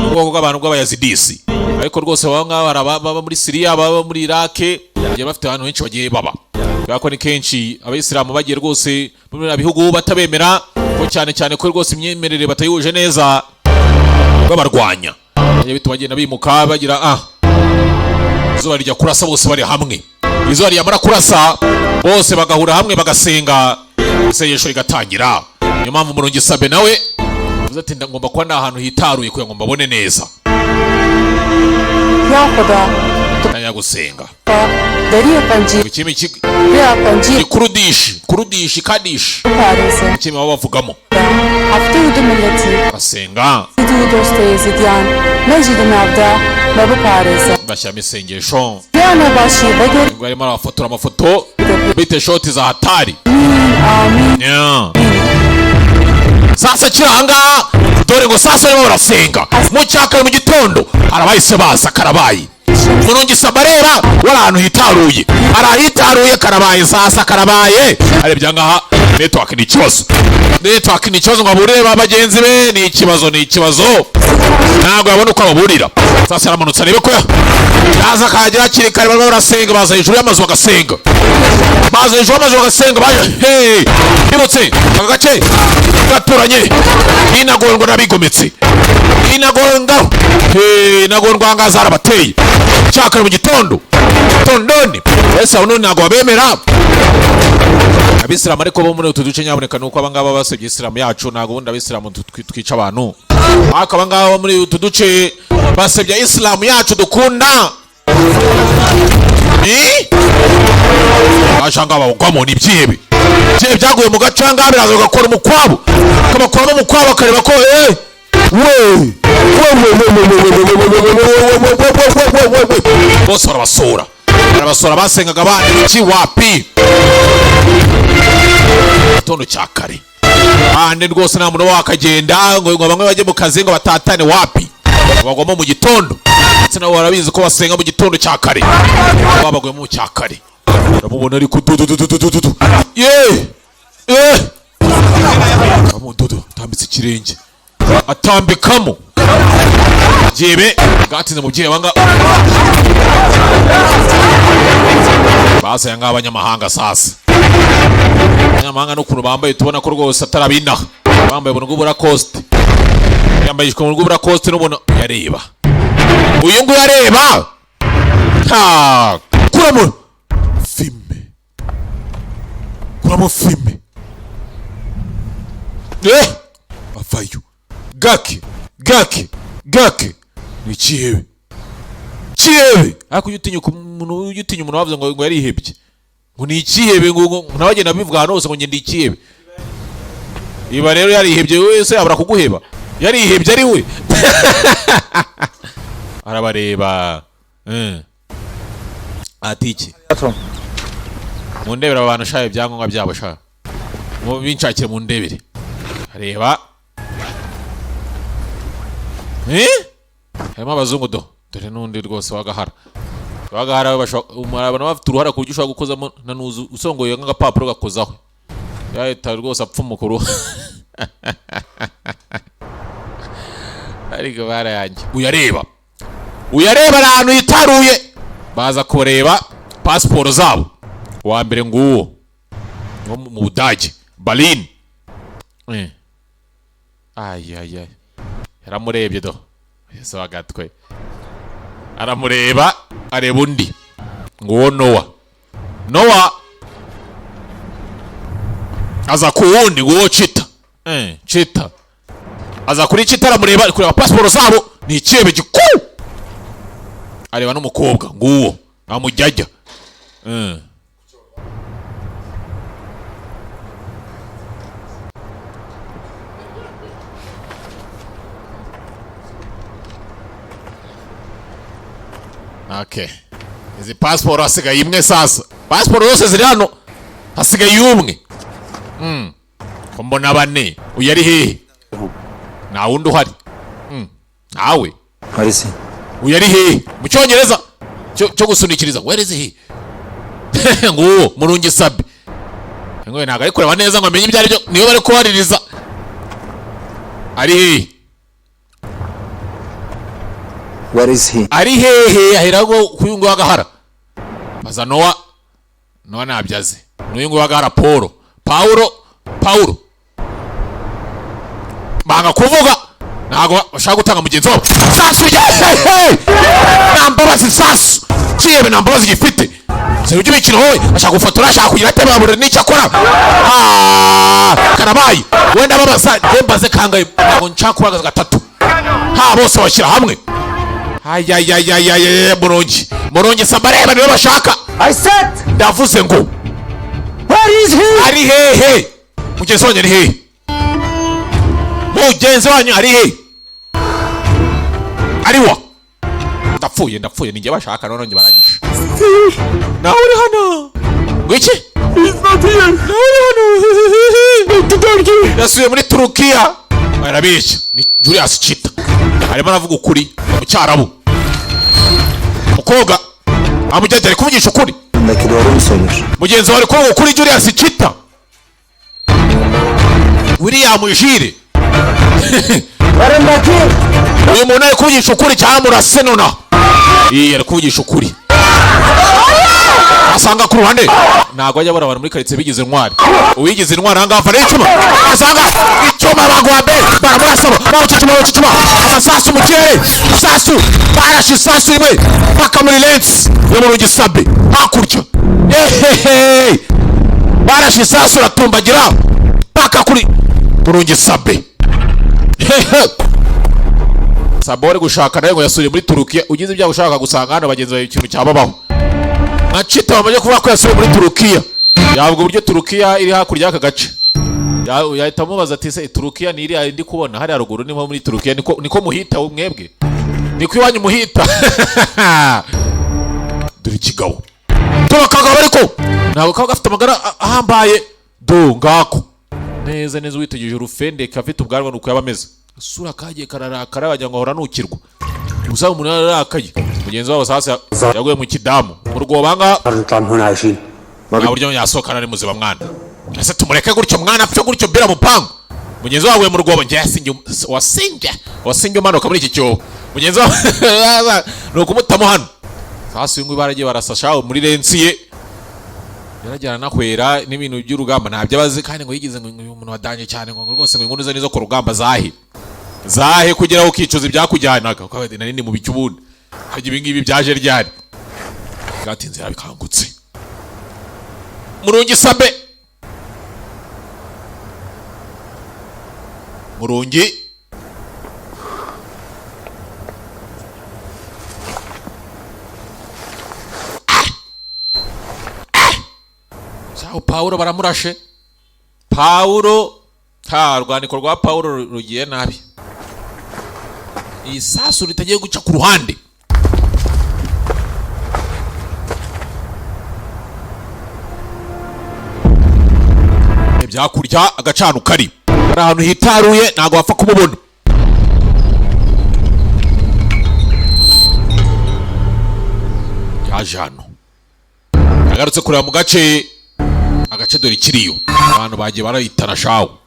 ubwoko bw'abantu bw'Abayazidisi, ariko rwose baba ngaba hari ababa muri Siriya, baba muri Irake, bagiye bafite ahantu henshi bagiye baba, kubera ko ni kenshi Abayisilamu bagiye rwose muri biriya bihugu batabemera, ko cyane cyane ko rwose imyemerere batayihuje neza, babarwanya, bagiye bituma bagenda bimuka bagira izuba rijya kurasa bose bari hamwe. Izuba ryamara kurasa bose bagahura hamwe bagasenga, isengesho rigatangira. Niyo mpamvu Murongi Sabe nawe avuze ati ngomba kuba ni ahantu hitaruye kugira ngo mbabone neza. Ya Khoda. Najya gusenga. Dariya panji. Ikimi Ya panji. Kurudishi Kurudishi Kadishi. Paris'e. Ikimi baba bavugamo. Hafta udu milleti. Basenga. Sidu dostu Yezidiyan. Mecidi Mevda. Babu Paris'e. Bashyiramo isengesho. Riyana başı ve gör. Ubwo arimo arabafotora amafoto bite shoti za hatari. Amin. Yeah. Sasa kiri ahangaha, dore ngo sasa barimo barasenga mu cyakare mu gitondo, hari abahise baza, karabaye. Murungi Sabarera wari ahantu hitaruye, hari ahitaruye, karabaye. Sasa karabaye, arebye ahangaha, network ni ikibazo, network ni ikibazo, ngo aburire ba bagenzi be ni ikibazo, ni ikibazo, ntabwo yabona uko ababurira. Sasa yaramanutse arebe ko yaza akahagera hakiri kare. Barimo barasenga, baza hejuru y'amazu bagasenga, baza hejuru y'amazu bagasenga, baje hey bibutse aka gace gaturanye n'intagondwa n'abigometse, intagondwa, hey, intagondwa ahangaha zarabateye cyakare mu gitondo tondoni. Ese abo none ntabwo babemera Abisilamu, ariko bo muri utu duce nyaboneka ni uko abangaba basebye Isilamu yacu. Ntabwo ubundi Abisilamu twica abantu, ariko abangaba bo muri utu duce basebye Isilamu yacu dukunda. Ni ashanga bawugwamo, ni ibyihebe, ibyihebe byaguye mu gace ahangaha, biraza bigakora umukwabu, kabakoramo umukwabu, bakareba ko we we we we we we we we we we we we we we we we, bose barabasura, barabasura, basengaga abana iki wapi. Gitondo cya kare ahandi rwose nta muntu wakagenda ngo bamwe bajye mu kazi ngo batatane, wapi, bagwamo mu gitondo, ndetse nabo barabizi ko basenga mu gitondo cya kare, babaguyemo mu cya kare. Uramubona ariko dudududududu ye Ikirenge atambikamo jebe bwatinze mu byebanga basaya nk'abanyamahanga. Sasa abanyamahanga n'ukuntu bambaye, tubona ko rwose atari abinaha. Bambaye ubuntu bw'uburakoste, yambaye ijipo bw'uburakoste n'ubuntu. Yareba uyu nguyu, areba ha kuramo filime, kuramo filime, avayo gake gake gake. Ni ikihebe, ikihebe. Ariko ujya utinya umuntu, ujya utinya umuntu wavuze ngo yarihebye, ngo ni ikihebe, ngo nawe agenda abivuga ahantu hose ngo njye ndi ikihebe. Iba rero yarihebye wese yabura kuguheba, yarihebye ari we. Arabareba. Ati iki? Mundebere aba bantu sha, ibyangombwa byabo sha, mu binshakire mundebere. Areba, harimo abazungu do, dore n'undi rwose w'agahara, w'agahara. Abantu bafite uruhara ku buryo ushobora gukozamo na nuzu usongoye nk'agapapuro gakozaho, yahita rwose apfumuka uruhu. Ariko barayanjye, uyareba, uyareba ari ahantu hitaruye. Baza kureba pasiporo zabo. Uwa mbere nguwo wo mu Budage, Berlin. Ay ay ay, yaramurebye do, ese wagatwe aramureba. Areba undi nguwo Nowa. Nowa aza ku wundi nguwo Chita. Chita aza kuri Chita, aramureba, ari kureba pasiporo zabo. Ni ikirebe gikuru. Areba n'umukobwa nguwo amujyajya. Okay. Izi pasiporo hasigaye imwe sasa. Pasiporo zose ziri hano, hasigaye umwe. Ko mbona bane, uyu ari hehe? Nta wundi uhari. Ntawe. Marisi. Uyu ari hehe? Mu Cyongereza cyo gusunikiriza. Where is he? Nguwo Murungi Sabi. Ngo ntabwo ari kureba neza ngo amenye ibyo ari byo, niyo bari kubaririza. Ari hehe? Where is he? Ari hehe? Ahera ngo kuyu nguyu agahara. Baza Nowa. Nowa ntabyo azi. N'uyu nguyu agahara Paul. Paulo, Paulo. Banga kuvuga. Ntabwo bashaka gutanga mugenzi wabo. Sasu yehehe! Nta mbabazi sasu. Kiyebe nta mbabazi gifite. Si ujya imikino wowe, ashaka gufotora, ashaka kugira ate, babura n'icyo akora. Ah, karabaye. Wenda babaza, njye mbaze kangahe, ntabwo nshaka kubagaza gatatu. Ha, bose bashyira hamwe. Ayayayayaya, Murongi. Murongi Sabareba niwe bashaka. I said, Ndavuze ngo where is he? Ari hehe? Mugenzi wanyu ari hehe? Mugenzi wanyu ari hehe? Ari wa? Ndapfuye, ndapfuye, ninjye bashaka none njye baranyishe. Nawe uri hano. Ngo iki? He's not here. Nawe uri hano. To Turkey. Yasubiye muri Turukiya. Arabeshya. Ni Julius Chita. Arimo aravuga ukuri mu Cyarabu. Mukobwa amujyajya ari kuvugisha ukuri. Ndaki doğru mu söylüyor? Mugenzi wawe ari kuvuga ukuri, Julius Chita. William Jire. Barındaki Uyu muntu ari kuvugisha ukuri cyangwa murase nonaha? Iyi ari kuvugisha ukuri. Asanga ku ruhande ntabwo ajya abona abantu muri karitsiye bigize intwari. Uwigize intwari ahangaha afana icyuma, asanga icyuma bagwambe baramurasaba, bawuca icyuma, bawuca icyuma, amasasu mu kirere, isasu barashe, isasu rimwe paka muri lensi yo mu Rugisabe hakurya. Ehehe, barashe isasu ratumbagira paka kuri Murungisabe. Hehe, Sabore gushaka nawe ngo yasubiye muri Turukiya. Ugize ibyago ushaka gusanga hano bagenzi bawe, ikintu cyababaho. Nka Chita bamaze kuvuga ko yasubiye muri Turukiya, yavuga uburyo Turukiya iri hakurya y'aka gace. Yahita amubaza ati: "Se Turukiya ni iriya ndi kubona hariya ruguru, niho muri Turukiya? Niko muhita mwebwe, niko iwanyu muhita?" Dore ikigabo, dore akagabo, ariko ntabwo kaba gafite amagara ahambaye. Do ngako neza neza, witegereje urufendeke afite ubwanwa nuko yaba ameze, isura kagiye kararakara wagira ngo ahora anukirwa. Gusa umuntu yararakaye. Mugenzi wabo sasa yaguye mu kidamu, mu rwobo ahangaha. نطلع من هنا عايشين. Nta buryo yasohokana ari muzima mwana. Ese tumureke gutyo mwana apfe gutyo bira mupangu? Mugenzi wawe mu rwobo, njye yasinjye, wasinjye, wasinjye umanuka muri iki cyobo. Mugenzi wawe ni ukumutamo hano. Sasa uyu nguyu baragiye barasa shaho muri lensi ye, yarajyana anahwera n'ibintu by'urugamba ntabyo abazi, kandi ngo yigize ngo uyu muntu wadanye cyane, ngo rwose ngo inkuru ze nizo ku rugamba zahe zahe kugeraho ukicuza ibyakujyanaga, ukavuga ati nari ndi mu biki ubundi, hajya ibi ngibi byaje ryari? Bwatinze yarabikangutse. Murungi Sabe, Murungi Saho Pawulo baramurashe. Pawulo, ha, urwandiko rwa Pawulo rugiye nabi, iyi sasu ritagiye guca ku ruhande. Ibyakurya agacano kari hari ahantu hitaruye, ntabwo wapfa kumubona. Yaje hano, agarutse kureba mu gace, agace dore ikiriyo, abantu bagiye barayitana shawo.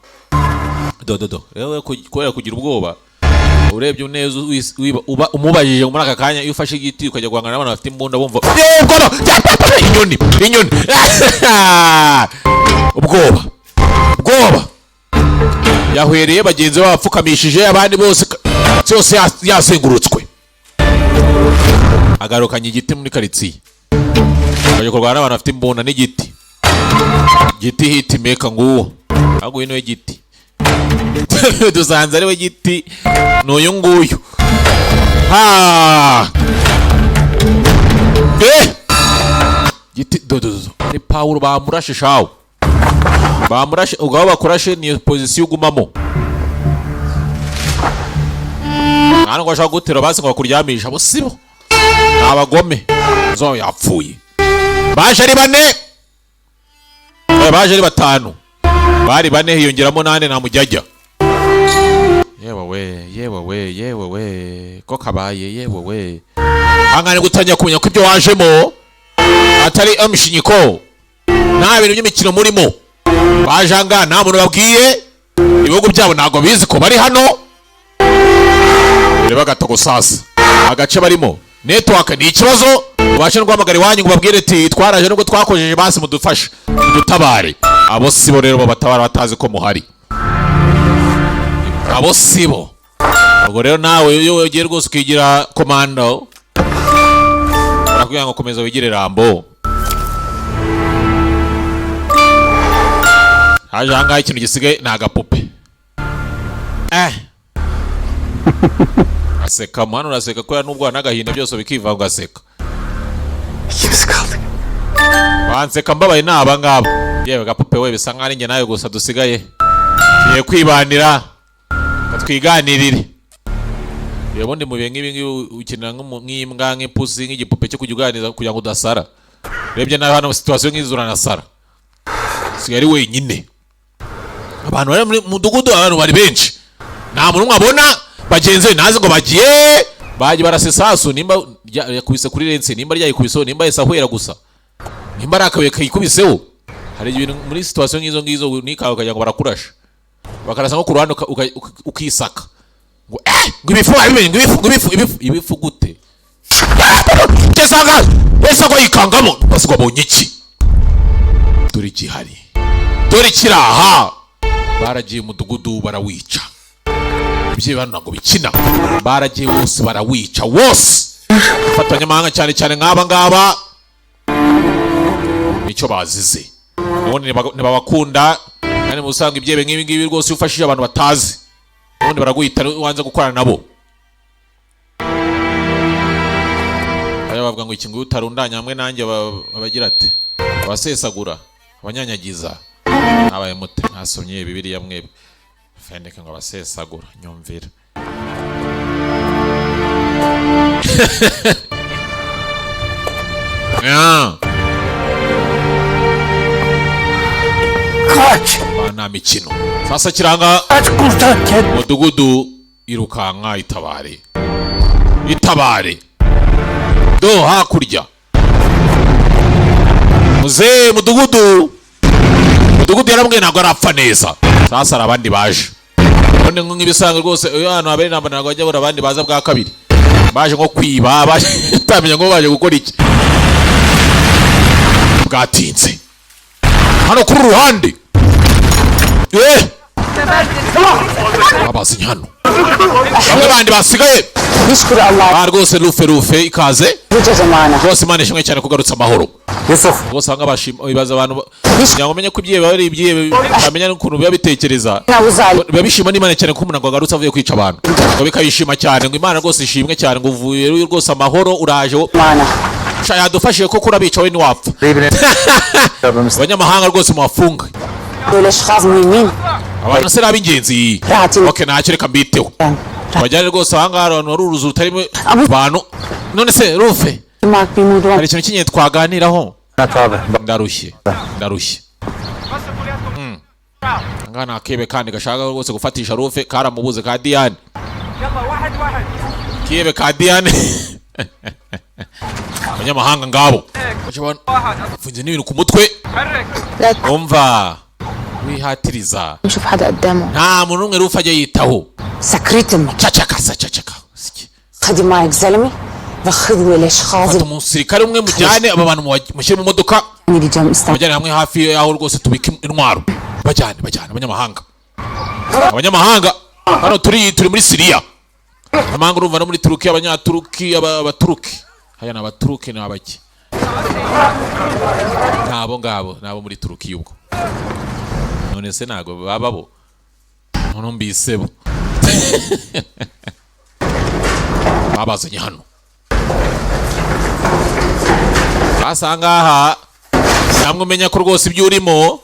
Do do do, yewe, kubera kugira ubwoba, urebye neza uba umubajije muri aka kanya, iyo ufashe igiti ukajya guhangana n'abantu bafite imbunda, bumva ubwoba. Inyoni, inyoni, ubwoba, ubwoba. Yahwereye bagenzi be bapfukamishije abandi bose yose yazengurutswe, agarukanye igiti muri karitsiye, akajya kurwana n'abantu bafite imbunda n'igiti. Giti hiti meka nguwo, ahubwo uyu niwe giti dusanze, ari we giti, ni uyu nguyu. Ha, eh, giti, do do do, ni Pawulo bamurashe shawo, bamurashe. Ubwo aho bakurashe ni position ugumamo, nta nubwo bashaka kugutera basi ngo bakuryamishe. Abo sibo, ni abagome. Zo yapfuye. Baje ari bane, baje ari batanu, bari bane hiyongeramo nane nta mujyajya. Yewe we, yewe we, yewe we, ko kabaye! Yewe we, hangane gutangira kumenya ko ibyo wajemo atari amushinyiko, nta bintu by'imikino murimo. Baje ahangaha nta muntu babwiye, ibihugu byabo ntabwo bizi ko bari hano. Reba agatogo sasa, agace barimo network ni ikibazo, ubashe no guhamagara iwanyu ngo babwire ati twaraje nubwo twakojeje, basi mudufashe, mudutabare. Abo sibo rero babatabara batazi ko muhari, abo sibo. Ubwo rero nawe iyo ugiye rwose ukigira komando, barakubwira ngo komeza wigire Rambo. Haje ahangaha, ikintu gisigaye ni agapupe. Aseka hano, uraseka kubera n'ubwoba n'agahinda byose bikivanga, ugaseka. İkimiz kaldık. Banseka mbabaye ni aba ngaba. Yewe gapupe we, bisa nkaho ari njye nawe gusa dusigaye, tugiye kwibanira, twiganirire. Iyo ubundi mu bihe nk'ibi ngibi ukenera nk'imbwa, nk'ipusi, nk'igipupe cyo kujya uganiriza kugira ngo udasara. Urebye nawe hano situation nk'izi uranasara. Usigaye ari wenyine, abantu bari muri mudugudu, abantu bari benshi, nta muntu umwe abona bagenzi be, ntazi ngo bagiye, bagiye barasa isasu, nimba yakubise kuri lensi, nimba ryayikubiseho, nimba yahise ahwera gusa, nimba ari akabuye kayikubiseho. Hari ibintu muri situation nk'izo ngizo nikawe ukagira ngo barakurasha, bakarasa nko ku ruhande, ukisaka ngo eh, ngo ibifu babimenye, ngo ibifu, ngo ibifu, ibifu, ibifu gute? Kesanga wese ngo yikangamo basi ngo abonye iki? Dore igihari, dore kiri aha. Baragiye umudugudu barawica. Ibyo bano ntabwo bikina, baragiye wose barawica wose. Gufata abanyamahanga cyane cyane nk'aba ngaba nicyo bazize, ubundi ntibabakunda. Kandi mu usanga ibyebe nk'ibi ngibi rwose, iyo ufashije abantu batazi ubundi baraguhita wanze gukorana nabo. Bajya bavuga ngo iki, ngo iyo utarundanya hamwe nanjye abagira ati abasesagura, abanyanyagiza. Mwabaye mute? Mwasomye Bibiliya mwebwe? Fendeke ngo abasesagura, nyumvira. Yeah. Kaç! Aba nta mikino. Sasa kiranga Kaç, kurtar kendini! mudugudu, irukanka, itabare, itabare. Do hakurya, muzehe mudugudu, mudugudu yaramubwiye ntabwo arapfa neza. Sasa hari abandi baje. Ubundi nk'ibisanzwe rwose, iyo ahantu habereye intambara ntabwo bajya babura abandi baza bwa kabiri, baje nko kwiba, baje utamenya ngo baje gukora iki. Bwatinze hano kuri uru ruhande, babazanye hano bamwe bandi basigaye. نشكر الله. Ah, rwose rufe rufe, ikaze. رجع معنا. Rwose Imana ishimwe cyane kugarutsa amahoro. Yusuf. Rwose ahangaha bashima, bibaza abantu kugira ngo umenye ko ibyihebe biba ari ibyihebe, bamenya n'ukuntu biba bitekereza. وزعل. Biba bishima n'Imana cyane ko umuntu ngo agarutse avuye kwica abantu, ngo bikayishima cyane, ngo Imana rwose ishimwe cyane, ngo uvuye rwose amahoro, uraje. معنا. Sha, yadufashije koko, urabica we ntiwapfa. Abanyamahanga rwose mubafunge. دول اشخاص مهمين. Abantu se ni ab'ingenzi. Okay, ntacyo, reka mbiteho, bajyane rwose. Ahangaha ahantu hari uruzu rutarimo abantu. None se rufe, معك بموضوع. hari ikintu cy'ingenzi twaganiraho? Ndarushye, ndarushye. Ahangaha ni akebe kandi gashaka rwose gufatisha rufe, karamubuze ka Diane, kebe ka Diane. Abanyamahanga ngabo bafunze n'ibintu ku mutwe. Umva, wihatiriza. نشوف حدا قدامه. Nta muntu n'umwe rufe ajya yitaho. سكرت المكان. Cacaka sa cacaka. خدي معك زلمه وخذوا الاشخاص Fata umusirikare umwe, mujyane aba bantu, mushyire mu modoka. اللي جنب استنى. Bajyane hamwe hafi y'aho rwose tubika intwaro. Bajyane, bajyane abanyamahanga, abanyamahanga. Hano turi muri Siriya, abanyamahanga urumva no muri Turuki, abanyaturuki, abaturuki haya ni abaturuki, ni abaki, ni abo ngabo, ni abo muri Turuki. Ubwo none se ntabwo baba bo? None mbise bo babazanye hano hasi ngaha. Namwe umenya ko rwose ibyo urimo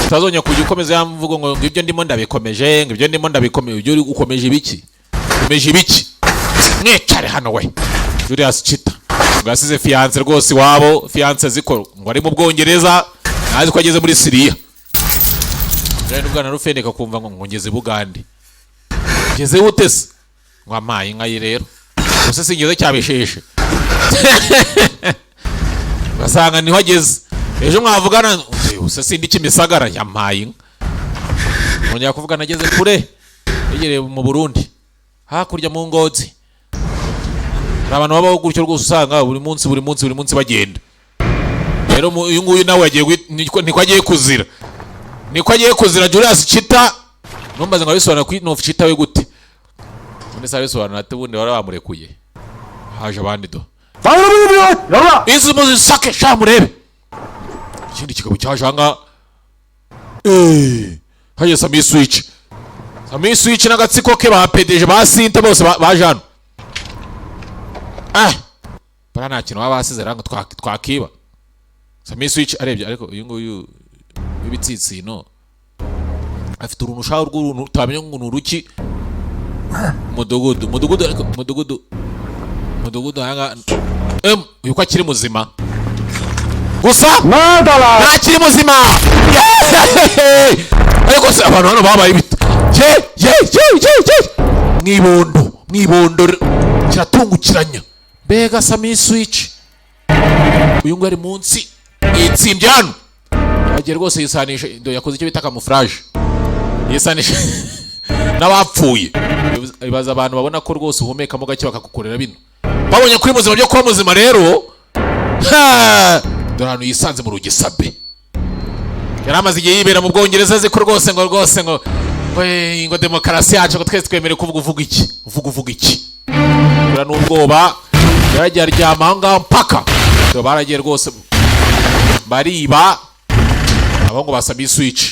utazongera kujya ukomeza ya mvugo ngo ibyo ndimo ndabikomeje, ngo ibyo ndimo ndabikomeje. Ibyo uri ukomeje ibiki? Ukomeje ibiki? Mwicare hano we. Julius Chita ngo yasize fiance rwose iwabo, fiance ziko ngo ari mu Bwongereza, ntazi ko ageze muri Siriya. Rero n'ubwana Rufendeka kumva ngo ngeze Bugande, ngeze ute se? Ngo amaye inka ye rero gusa singeze cyabisheshe, ugasanga niho ageze. Ejo mwavugana, gusa sindi Kimisagara, yampaye inka. Mwongera kuvugana ageze kure, yegereye mu Burundi hakurya mu Ngozi. Hari abantu babaho gutyo rwose, usanga buri munsi, buri munsi, buri munsi bagenda. Rero uyu nguyu nawe yagiye niko agiye kuzira, niko agiye kuzira. Julius Chita, numbaze ngo abisobanura kuri Nof Chita we gute? None se abisobanura ate? Ubundi bari bamurekuye, haje abandi do. Izi muzisake sha, murebe ikindi kigabo cyaje ahangaha. Haje Sami Switch, Sami Switch n'agatsiko ke ba PDG ba Sinta bose baje hano. Ah, bara nta kintu baba basize rero ngo twakiba. Sami Switch arebye, ariko uyu nguyu w'ibitsitsino afite uruntu ushaka rw'uruntu utamenya ngo ni uruki. Mudugudu, mudugudu, ariko mudugudu, mudugudu ahangaha, uyu ko akiri muzima gusa ntakiri muzima. Yeeeeh! Ariko se abantu hano babaye ibiti? Ye ye ye ye ye, mwibondo, mwibondo kiratungukiranya. Mbega Sami Switch, uyu nguyu ari munsi yitsimbye hano, yagiye rwose yisanisha do, yakoze icyo bita camouflage, yisanisha n'abapfuye. Ibaza abantu babona ko rwose uhumekamo gake bakagukorera bino, babonye kuri muzima byo kuba muzima. Rero ha! Dore ahantu yisanze mu rugisabe. Yari amaze igihe yibera mu Bwongereza, azi ko rwose ngo demokarasi yacu, ngo twese twemerewe kuvuga. Uvuga iki? Uvuga iki? Kubera n'ubwoba yaragiye aryama aho ngaho mpaka. Dore baragiye rwose bariba abo ngo basabye Switch,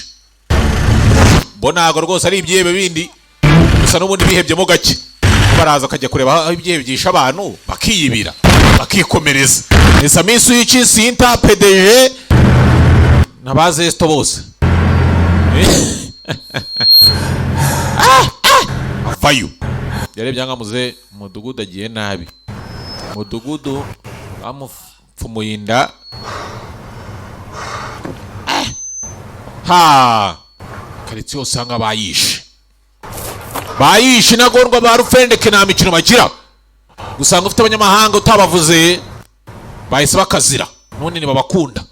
bo ntabwo rwose ari ibyihebe bindi gusa, n'ubundi bihebyemo gake, baraza akajya kureba aho ibyihebe byishe abantu, bakiyibira, bakikomereza. Ni Sami Switch, Sinta, PDG na ba Zesto bose. Ah, ah! Avayo yarebye angamuze mudugudu agiye nabi, mudugudu bamupfumuye inda. Ah! Ha karitsiye yose usanga bayishe, bayishe intagondwa ba rufendeke, nta mikino bagira. Gusanga ufite abanyamahanga utabavuze bahise bakazira none ntibabakunda.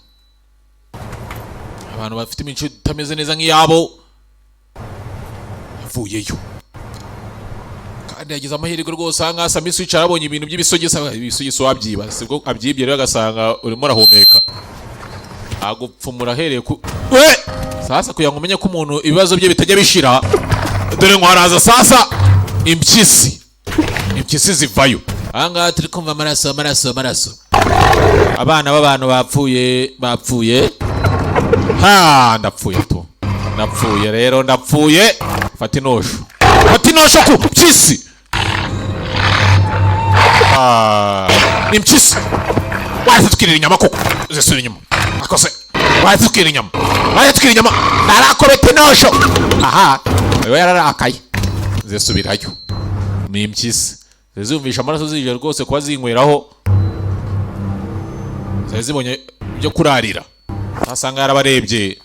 Abantu bafite imico itameze neza nk'iyabo. Yavuyeyo kandi yagize amahirwe rwose. Aha ngaha Sami Switch arabonye ibintu by'ibisogisi. Ibisogisi wabyiba, sibwo abyibye rero, agasanga urimo urahumeka, agupfumura ahereye ku we. Sasa kugira ngo umenye ko umuntu ibibazo bye bitajya bishira, dore ngo haraza sasa impyisi. Impyisi zivayo. Aha ngaha turi kumva amaraso, amaraso, amaraso. Abana b'abantu bapfuye, bapfuye. Ha, ndapfuye tu, ndapfuye rero, ndapfuye. Fata inosho, fata inosho ku mpyisi. Ah, impyisi wahise tukirira inyama koko, zisubira inyuma akose. Wahise tukirira inyama, wahise tukirira inyama. Narakobeta inosho. Aha we yararakaye, zisubirayo. Ni impyisi zizumvisha amaraso, zije rwose kuba zinyweraho, zari zibonye ibyo kurarira. Asanga yarabarebye,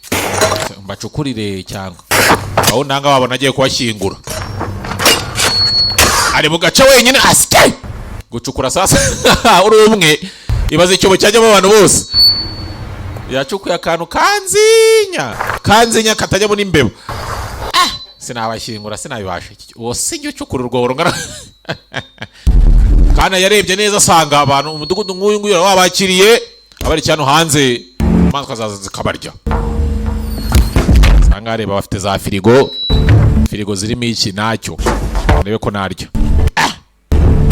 mbacukurire cyangwa aho nanga wabona agiye kubashyingura. Ari mu gace wenyine, asike gucukura. Sasa uri umwe, ibaze icyobo cyajyamo abantu bose. Yacukuye akantu kanzinya kanzinya katajyamo n'imbeba. Ah, sinabashyingura, sinabibasha. Uwo sinjye ucukura urwobo rungana. Kandi yarebye neza asanga abantu umudugudu nk'uyu nguyu wabakiriye abari hano hanze, inyamaswa zaza zikabarya. Usanga areba bafite za firigo. Firigo zirimo iki? Nacyo ndebe ko narya. Ah!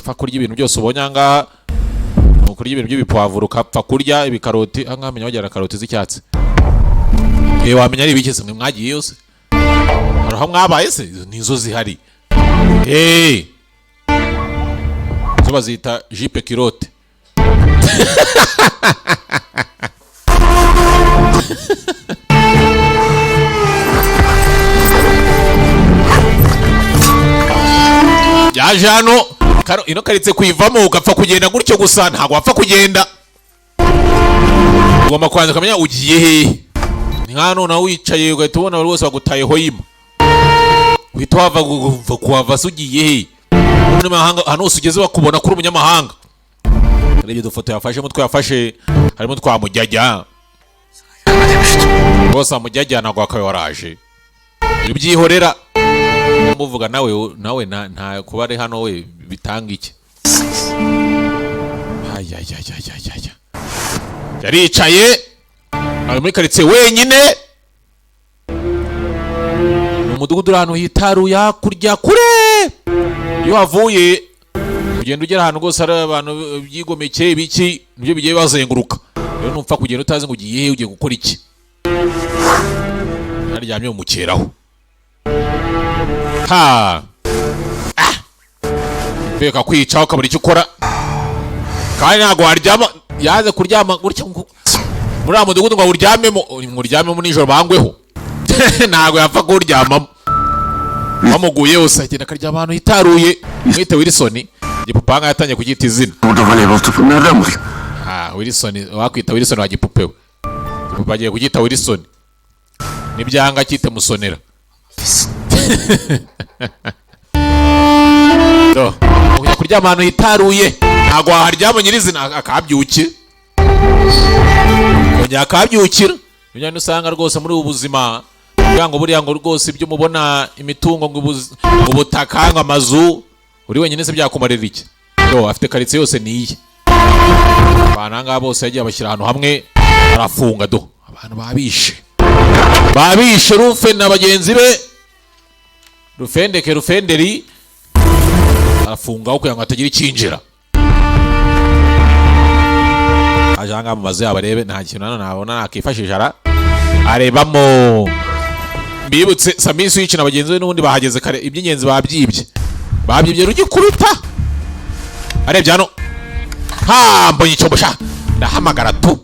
Pfa kurya ibintu byose ubonye aha ngaha, ni ukurya ibintu by'ibipwavuro, ukapfa kurya ibikaroti. Aha ngaha menya bagira karoti z'icyatsi. Eh, wamenya ari ibiki se? Mwe mwagiye yose, hari aho mwabaye se? Izo nizo zihari. Eh, zo bazita jupe culotte. Yaje hano karo ino karitse kuyivamo ugapfa kugenda gutyo gusa, ntabwo wapfa kugenda, ugomba kubanza ukamenya ugiye hehe. Ni nka noneho wicaye ugahita ubona rwose bagutaye hoyima, uhita wava kuhava se ugiye hehe? Umunyamahanga, ahantu hose ugeze bakubona kuri umunyamahanga. Urebye udufoto yafashe, mutwe yafashe harimo twa mujyajya rwose. Mujyajya ntabwo wakabaye waraje, ibyihorera muvuga nawe nawe nta kuba ari hano we bitanga iki? Ayayayayaya, yaricaye ari muri karitsiye wenyine mu mudugudu uri ahantu hitaruye hakurya kure. Iyo wavuye ugenda ugera ahantu rwose hari abantu byigomeke, ibiki nibyo bigiye bazenguruka. Rero ntupfa kugenda utazi ngo ugiye he, ugiye gukora iki. Naryamye mu mukeraho ha. Ah! Mbega kwica ukabura icyo ukora, kandi ntabwo waryama. Yaze kuryama gutya ngo muri uriya mudugudu ngo awuryamemo, ngo uryamemo nijoro bangweho, ntabwo yapfa kuwuryamamo bamuguye hose. Agenda akaryama ahantu hitaruye. Mwite Wilson, igipupe aha ngaha yatangiye kuryita izina. Burada voleybol topu nereden bulayım? Ah, Wilson, wakwita Wilson wa gipupe we. Igipupe agiye kucyita Wilson, nibyanga cyite Musonera. Do ujya kuryama ahantu hitaruye, ntabwo waharyama nyirizina akahabyukira, kongera akahabyukira. Niyo usanga rwose muri ubu buzima kugira ngo buriya ngo rwose ibyo mubona, imitungo, ngo ngo ubutaka, ngo amazu, uri wenyine se byakumarira iki? Do afite karitsiye yose niye. Abantu aha ngaha bose yagiye abashyira ahantu hamwe, arafunga. Do abantu babishe, babishe Rufe na bagenzi be, Rufendeke, Rufenderi, arafungaho kugira ngo hatagira icyinjira. Aje aha ngaha mu mazu yabo arebe nta kintu hano nabona nakifashisha. Ara arebamo. Mbibutse, Samisi Wici na bagenzi be n'ubundi bahageze kare, iby'ingenzi babyibye, babyibye rugikubita. Arebye hano, ha, mbonye icyombo sha, ndahamagara tu.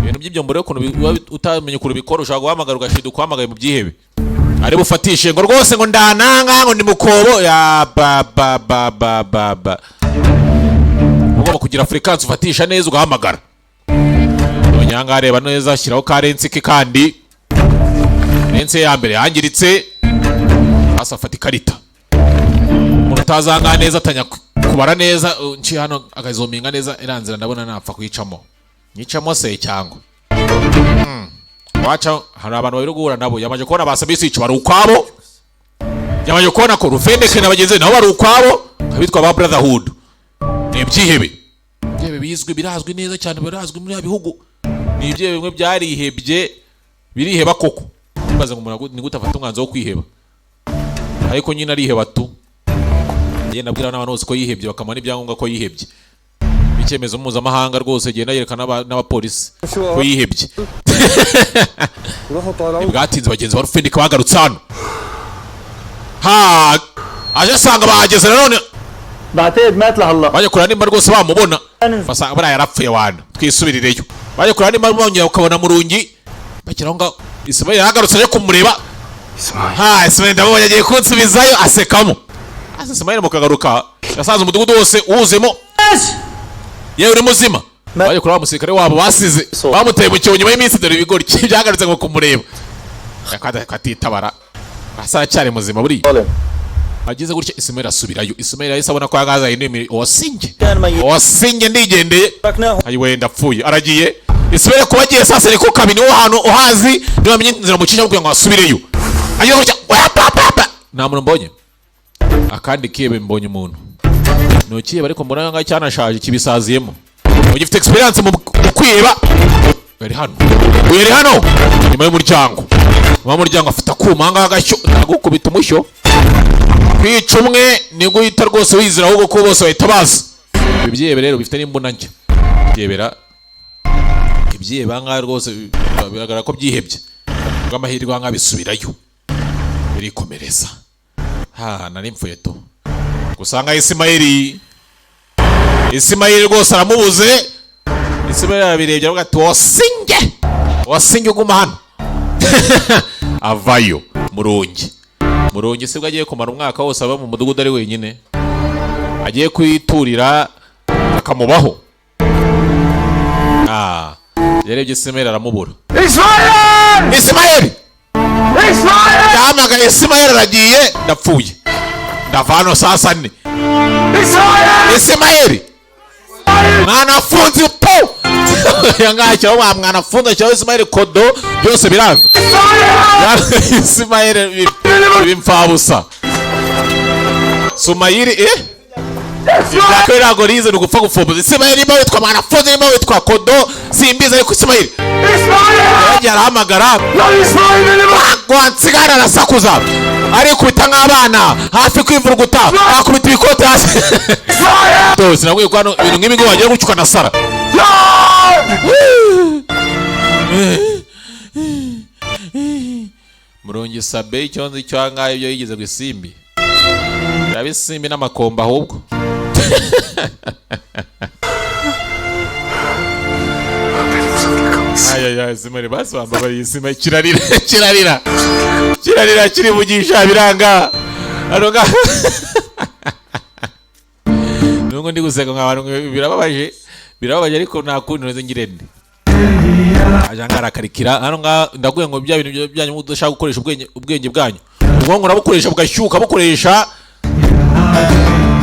Ibintu by'ibyombo rero ukuntu biba utamenya ukuntu bikora, ushobora guhamagara ugashiduka uhamagaye mu byihebe. Ari bufatishe ngo rwose ngo ndananga, ngo ni mukobo ya ba ba ba ba ba ba. Ugomba kugira fréquence ufatisha neza ugahamagara. Nyanga areba neza, ashyiraho ka lens ke, kandi lens ye ya mbere yangiritse. Hasi afata ikarita. Umuntu utazanga neza atanya kubara neza. Nciye hano akazominga neza iriya nzira, ndabona napfa kuyicamo. Nyicamo se cyangwa waca? Hari abantu babiri guhura nabo, yamaze kubona ba Samisi bari ukwabo. Yamaze kubona ko Rufendeke na bagenzi be nabo bari ukwabo, abitwa ba Brotherhood ni ibyihebe. Ibyihebe bizwi, birazwi neza cyane, birazwi muri ya bihugu. Ni ibyihebe bimwe byarihebye, biriheba koko. Ntibaze ngo umuntu ni gute afata umwanzuro wo kwiheba, ariko nyine ariheba tu. Ngenda abwira n'abantu bose ko yihebye, bakamuha n'ibyangombwa ko yihebye, icyemezo mpuzamahanga rwose, genda yerekana n'abapolisi ko yihebye. Ntibwatinze, bagenzi ba Rufendeke bagarutse hano. Ha, aje asanga bahageze nanone. بعتقد مات لهلا. Bajya kureba nimba rwose bamubona, basanga buriya yarapfuye wana, twisubirireyo. Bajya kureba nimba bongera bakabona Murungi. Bakira aho ngaho, Ismail yagarutse aje kumureba. Ha, Ismail ndamubonye, agiye kunsubizayo, asekamo. Asa Ismail mu kagaruka yasanze umudugudu wose uwuzemo. Yewe, uri muzima? Bajya kureba umusirikare wabo basize bamuteye mu cyobo nyuma y'iminsi. Dore ibigori byagarutse ngo kumureba katitabara, asa aracyari muzima buriya. Ageze gutya, Ismail asubirayo. Ismail yahise abona ko yagaza indi. Wasinge, wasinge, ndigendeye, ayi wenda apfuye, aragiye. Ismail kuba agiye sasa niko kabi, niwo hantu uhazi, niba inzira mucisha kugira ngo asubireyo. Ageze gutya, wa pa pa pa, nta muntu mbonye. Akandi kibe mbonye umuntu ni ukiheba, ariko mbona ngaho cyanashaje, kibisaziyemo, ugifite experience mu kwiheba. Yari hano, uyu yari hano nyuma y'umuryango. Nyuma y'umuryango afite akuma ahangaha, agashyo, ntagukubita umushyo. Kwica umwe ni guhita rwose wizira, ahubwo ko bose bahita baza. Ibi byihebe rero bifite n'imbunda nshya. Byebera ibyihebe ahangaha rwose biragaragara ko byihebye. Bw'amahirwe ahangaha bisubirayo, birikomereza. Ha, nari mpfuye tu. Gusanga Isimayeli, Isimayeli rwose aramubuze. Isimayeli arabirebye, aravuga ati: "Wasinge, wasinge, uguma hano." Avayo. Murungi, Murungi sibwo agiye kumara umwaka wose aba mu mudugudu ari wenyine, agiye kwiturira akamubaho. Ah, yarebye Isimayeli aramubura. İsmail! Isimayeli! İsmail! Yahamagaye Isimayeli, aragiye, ndapfuye, ndava hano sasa ni İsmail! Isimayeli, mwanafunzi po yangacyo wa mwanafunzi cyawe Isimayeli kodo byose biranga. Isimayeli bimfabusa Sumayiri ibya ntabwo rize, ni ugupfa gufumbuza. Isimayeli, nimba witwa mwanafunzi, nimba witwa kodo, simbizi, ariko Isimayeli yagiye arahamagara. Lan İsmail, beni bırak! Wansigara arasakuza, arikubita nk'abana hafi kwivuruguta, akubita ibikote hasi. Dore sinabwiye ko hano ibintu nk'ibi ngibi wagiye gucuka na sara. Lan! Murungi Sabe, icyo nzi cyo ahangaha, ibyo yigeze ku isimbi biraba isimbi n'amakomba ahubwo. Ayaya, Simari basi bambabariye. Isima kirarira, kirarira, kirarira, kirivugisha biranga hano ngaha. Nubwo ndi guseka nka abantu, birababaje, birababaje, ariko nta kundi neze ngirente. Aje ngaha arakarikira hano ngaha. Ndakubwiye ngo bya bintu byanyu mudashaka gukoresha ubwenge, ubwenge bwanyu, ubwonko urabukoresha bugashyuka bukoresha.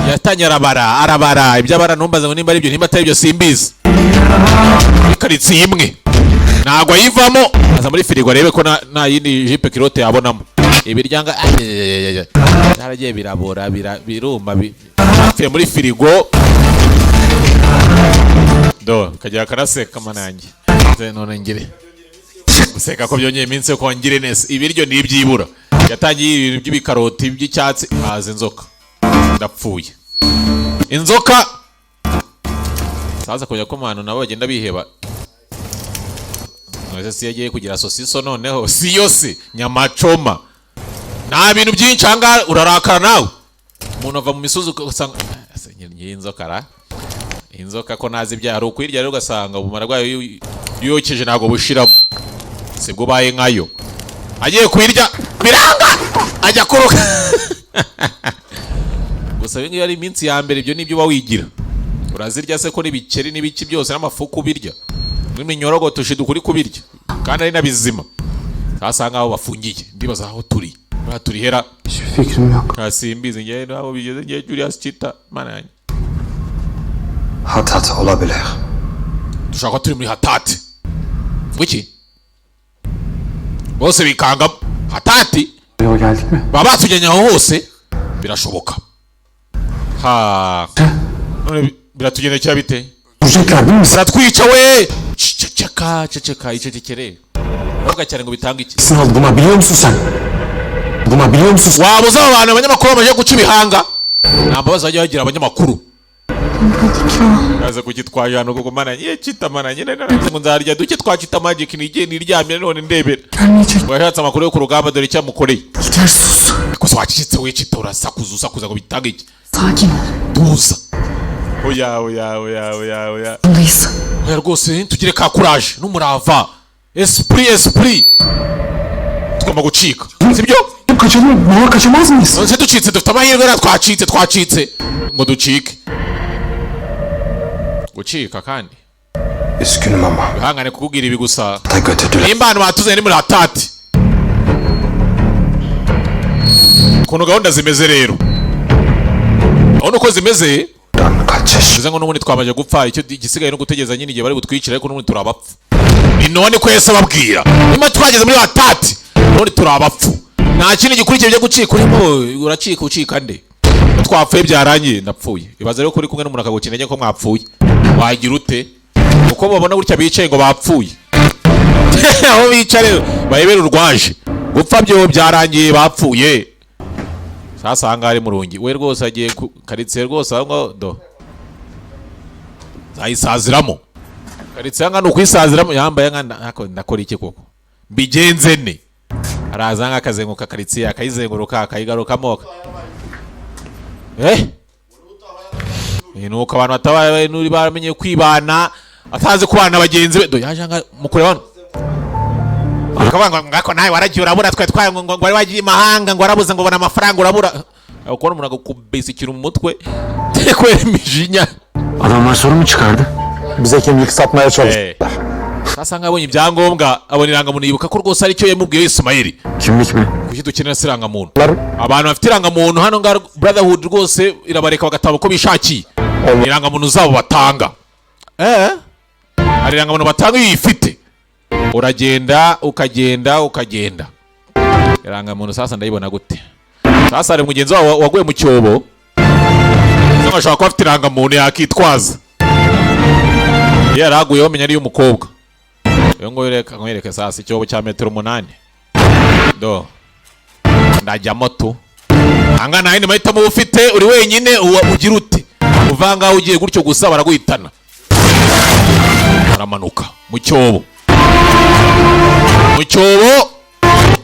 Yatangiye arabara, arabara ibyo abara. Ntumbaze ngo nimba ari byo, nimba atari byo, simbizi. Muri karitsiye imwe ntabwo ayivamo, aza muri firigo arebe ko nta yindi jupe culotte yabonamo. Ibiryanga byaragiye birabora, biruma, bipfuye muri firigo. Do kagira karaseka manange. None ngire guseka ko byongeye iminsi yo kongera neza. Ibiryo ni ibyibura. Yatangiye ibintu by'ibikaroti by'icyatsi, haza inzoka, ndapfuye, inzoka. Saza kujya ko abantu nabo bagenda biheba. None si yagiye kugira sosiso, noneho si yo se nyamacoma. Nta bintu byinshi ahangaha, urarakara nawe. Umuntu ava mu misozi ugasanga: "Ah, ese ngiyi inzoka ra, inzoka ko nazi ibyaha ari ukwirya." Rero ugasanga ubumara bwayo iyo yokeje ntabwo bushiramo, sibwo ubaye nkayo. Agiye kuyirya biranga, ajya kuruka. Gusa ibi ngibi ari iminsi ya mbere, ibyo nibyo uba wigira. Urazirya se ko n'ibikeri n'ibiki byose n'amafuku ubirya, n'iminyorogoto ushiduka uri kubirya kandi ari na bizima. Sasa ngaho bafungiye, ndibaza aho turi buriya, turi hera. Hiçbir fikrim yok. Nta simbizi ngewe naho bigeze ngewe. Julius Chita, mana yanjye. Hatat olabilir. Dushobora kuba turi muri Hatati. Wiki bose bikanga Hatati. Yola geldik mi? Baba batujyanye aho hose, birashoboka. Ha, none biratugendekera bite? Öldürecekler değil mi? Baratwica we. Ceceka, ceceka, icecekere. Uravuga cyane ngo bitange iki? Sen aldı buna biliyor musun sen? Buna biliyor musun? Waba uzi abo bantu, abanyamakuru bamaze guca ibihanga? Nta mbabazi bajya bagira abanyamakuru. Kaza kugitwaje hano kuko mana ye Chita, mana nyine naravuze ngo nzarya duke twa Chita Magic, nigiye niryamye none ndebera. Washatse amakuru yo ku rugamba, dore icyo amukoreye. İlker, sus. Gusa wacecetse we Chita, urasakuza, usakuza ngo bitange iki? Sakin ol. Tuza. Oya, oya, oya, oya, oya. Bundayız. Oya rwose, tugire ka courage n'umurava, esprit, esprit. Tugomba gucika, sibyo? Kaçalım. Baba, kaçamaz mıyız? None se ducitse, dufite amahirwe rero, twacitse, twacitse ngo ducike, gucika kandi. Üzgünüm ama. Ihangane kukubwira ibi gusa. Da götürdüler. Nimba ahantu batuzanye ni muri Hatati, ukuntu gahunda zimeze rero, urabona uko zimeze. Dan kaçış. Bivuze ngo n'ubundi twamaze gupfa, icyo igisigaye no gutegereza nyine igihe bari butwicire, ariko n'ubundi turi abapfu. Ni none ko Yesu ababwira, niba twageze muri Hatati n'ubundi turi abapfu, nta kindi gikurikiye byo gucika. Urimo uracika, ucika nde? Ko twapfuye, byarangiye, ndapfuye. Ibaze rero ko uri kumwe n'umuntu akaguca intege ko mwapfuye, wagira ute? Uko babona gutya bicaye ngo bapfuye, aho bicare bayebera urwaje gupfa, byo byarangiye, bapfuye. Sasa aha ngaha ari murungi we rwose, agiye ku karitsiye rwose aho ngaho, do zayisaziramo karitsiye aha ngaha, ni ukuyisaziramo. Yambaye nka ndakora iki koko, mbigenze ne? Araza nka akazenguruka karitsiye, akayizenguruka, akayigarukamo. Ni uko abantu batabaye n'uri baramenye kwibana, atazi kubana na bagenzi be. Do yaje nga mukureba hano, akavuga ngo ngako nawe waragiye urabura, twe twaye ngo wari wagiye imahanga, ngo warabuze, ngo ubona amafaranga urabura. Aho kubona umuntu agakubise ikintu mu mutwe kubera imijinya. Adamlar sorun mu çıkardı? Bize kimlik satmaya çalıştılar. Sasa nkabonye ibyangombwa, abona irangamuntu, yibuka ko rwose aricyo yamubwiye Ismail. Kimlik mi? Kuki dukenera se irangamuntu? Abantu bafite irangamuntu hano ngaha, Brotherhood rwose irabareka bagatanga uko bishakiye, irangamuntu zabo batanga. Hari irangamuntu batanga, iyo uyifite uragenda, ukagenda, ukagenda. Irangamuntu sasa ndayibona gute? Sasa hari mugenzi wabo waguye mu cyobo, cyangwa ashobora kuba afite irangamuntu yakitwaza. Iyo yari aguyeho, menya ari iy'umukobwa uyu nguyu. Reka nkwereke sasa icyobo cya metero 8, do ndajyamo tu. Anga nta yindi mahitamo uba ufite, uri wenyine, uwa ugira ute? Uva ngaho ugiye gutyo gusa baraguhitana. Aramanuka mu cyobo, mu cyobo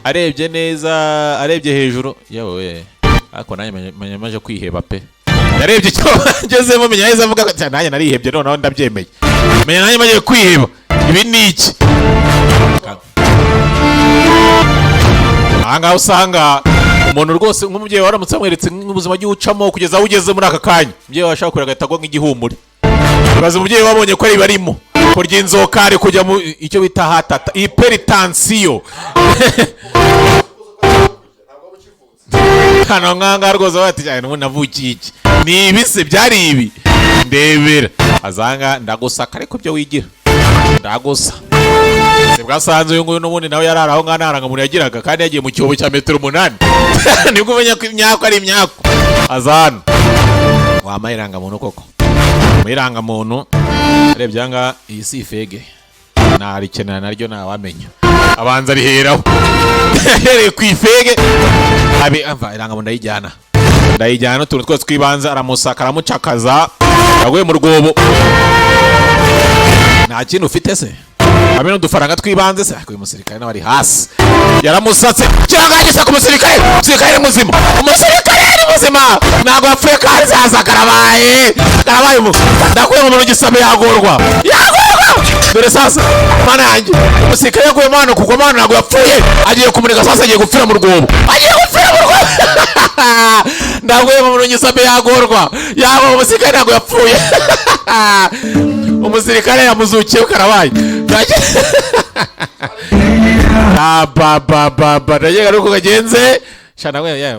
arebye neza, arebye hejuru, yewe we, ariko nanjye menya maje kwiheba pe. Yarebye icyobo ngezemo, menya neza avuga ati nanjye narihebye, noneho ndabyemeye, menya nanjye maze kwiheba. Ibi ni iki aha ngaha? Usanga umuntu rwose nk'umubyeyi waramutse amweretse nk'ubuzima agiye ucamo kugeza aho ugeze muri aka kanya, umubyeyi washaka kureba agahita agwa nk'igihumure. Ibaze umubyeyi wabonye ko ari barimo kurya inzoka, ari kujya mu icyo bita hatata hypertension hano nk'ahangaha rwose bati cyane, n'ubundi navukiye iki, ni ibi se byari ibi ndebera azanga ndagusaka, ariko ibyo wigira ndagusa bwasanze uyu nguyu n'ubundi nawe yarara aho ngaho, nta rangamuntu yagiraga kandi yagiye mu cyobo cya metero 8. Nibwo umenya ko imyako ari imyako. Aza hano, wampaye irangamuntu koko? Mu irangamuntu arebye aha ngaha, iyi si ifege, narikenera naryo, ntawamenya. Abanza ariheraho, ahereye ku ifege abe ava irangamuntu, ndayijyana, ndayijyana n'utuntu twose tw'ibanze. Aramusaka, aramucakaza, yaguye mu rwobo. Nta kintu ufite se, hamwe n'udufaranga tw'ibanze se? Ariko uyu musirikare nawe ari hasi, yaramusatse kirangagisa ku musirikare. Umusirikare ni muzima, umusirikare ni muzima, ntabwo yapfuye kandi. Sasa karabaye, karabaye, umu ndakuye mu muntu gisabe, yagorwa, yagorwa. Dore sasa, mana yanjye, umusirikare yaguye hano kugwa hano, ntabwo yapfuye, agiye kumurika. Sasa agiye gupfira mu rwobo, agiye gupfira mu rwobo. Ndaguye mu muntu gisabe, yagorwa, yaba umusirikare ntabwo yapfuye, umusirikare yamuzukiye, karabaye. Ba ba ba ba, ndakeka nuko kagenze shana we.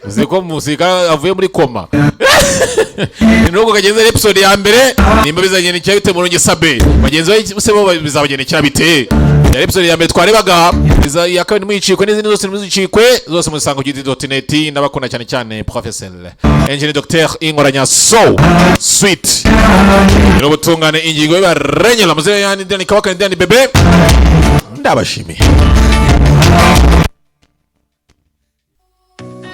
Uzi ko umusirikare avuye muri koma. Ni nubwo kagenze episode ya mbere, nimba bizagendekera bite Murungi Sabe, bagenzi be se bo bizabagendekera bite? Yari episode ya mbere twarebaga. Iya kabiri ntimuyicikwe, n'izindi zose ntimuzicikwe, zose muzisanga ku giti.net. Ndabakunda cyane cyane, professeur engineer docteur Inkoranya so sweet n'ubutungane, ingingo y'Ibarenyera muzere yani Dani Kabaka Dani Bebe, ndabashimiye.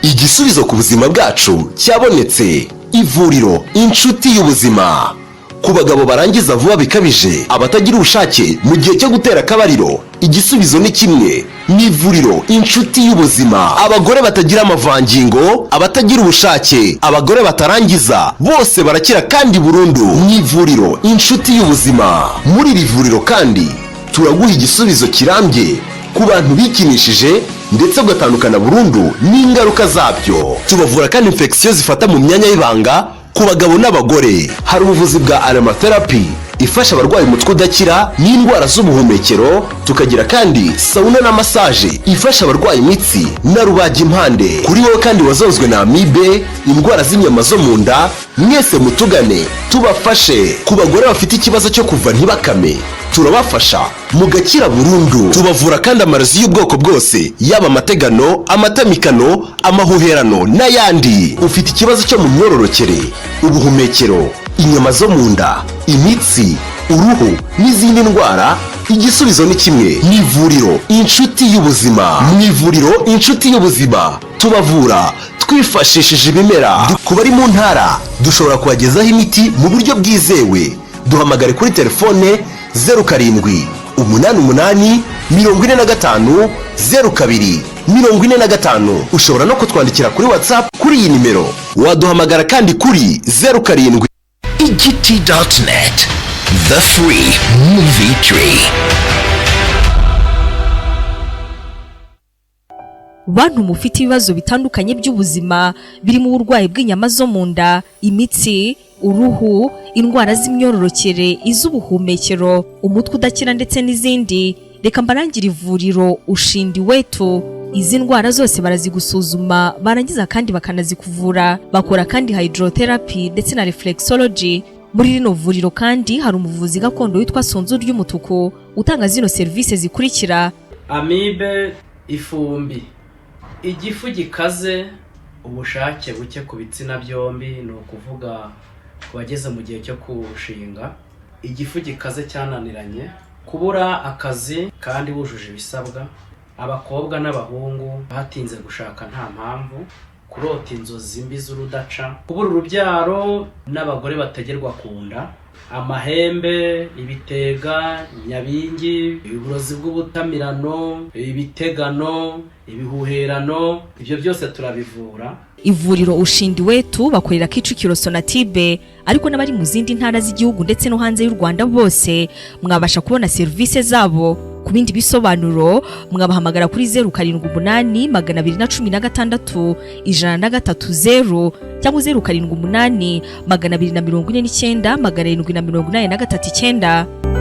Igisubizo ku buzima bwacu cyabonetse. Ivuriro Inshuti y'Ubuzima. Ku bagabo barangiza vuba bikabije, abatagira ubushake mu gihe cyo gutera akabariro, igisubizo ni kimwe, ni ivuriro Inshuti y'Ubuzima. Abagore batagira amavangingo, abatagira ubushake, abagore batarangiza, bose barakira kandi burundu mu ivuriro Inshuti y'Ubuzima. Muri iri vuriro kandi turaguha igisubizo kirambye ku bantu bikinishije, ndetse ugatandukana burundu n'ingaruka zabyo. Tubavura kandi infection zifata mu myanya y'ibanga ku bagabo n'abagore. Hari ubuvuzi bwa aromatherapy ifasha abarwaye umutwe udakira n'indwara z'ubuhumekero. Tukagira kandi sauna na massage ifasha abarwaye imitsi na rubagimpande. Kuri wowe kandi wazonzwe na amibe, indwara z'inyama zo mu nda, mwese mutugane tubafashe. Ku bagore bafite ikibazo cyo kuva ntibakame, turabafasha mugakira burundu. Tubavura kandi amarozi y'ubwoko bwose, yaba amategano, amatamikano, amahuherano n'ayandi. Ufite ikibazo cyo mu myororokere, ubuhumekero, inyama zo mu nda, imitsi, uruhu n'izindi ndwara, igisubizo ni kimwe, ni ivuriro Inshuti y'Ubuzima. Mu ivuriro Inshuti y'Ubuzima tubavura twifashishije ibimera. Ku bari mu ntara dushobora kubagezaho imiti mu buryo bwizewe. Duhamagare kuri telefone 0788 45 02 45. Ushobora no kutwandikira kuri WhatsApp kuri iyi nimero. Waduhamagara kandi kuri 07. Igiti.net, the free movie tree. Bantu mufite ibibazo bitandukanye by'ubuzima birimo uburwayi bw'inyama zo mu nda, imitsi, uruhu, indwara z'imyororokere, iz'ubuhumekero, umutwe udakira ndetse n'izindi, reka mbarangire ivuriro Ushindi Wetu. Izi ndwara zose barazigusuzuma, barangiza kandi bakanazikuvura. Bakora kandi hydrotherapy ndetse na reflexology. Muri rino vuriro kandi hari umuvuzi gakondo witwa Sunzu ry'Umutuku utanga zino serivisi zikurikira: Amibe, ifumbi, igifu gikaze, ubushake buke ku bitsina byombi, ni ukuvuga ku bageze mu gihe cyo kurushinga, igifu gikaze cyananiranye, kubura akazi kandi wujuje ibisabwa, abakobwa n'abahungu batinze gushaka nta mpamvu, kurota inzozi mbi z'urudaca, kubura urubyaro n'abagore bategerwa ku nda, amahembe, ibitega, nyabingi, uburozi bw'ubutamirano, ibitegano, ibihuherano, ibyo byose turabivura. Ivuriro Ushindi Wetu bakorera Kicukiro Sonatube, ariko n'abari mu zindi ntara z'igihugu ndetse no hanze y'u Rwanda bose mwabasha kubona serivisi zabo. Ku bindi bisobanuro mwabahamagara kuri 0782161030 cyangwa 0782497839.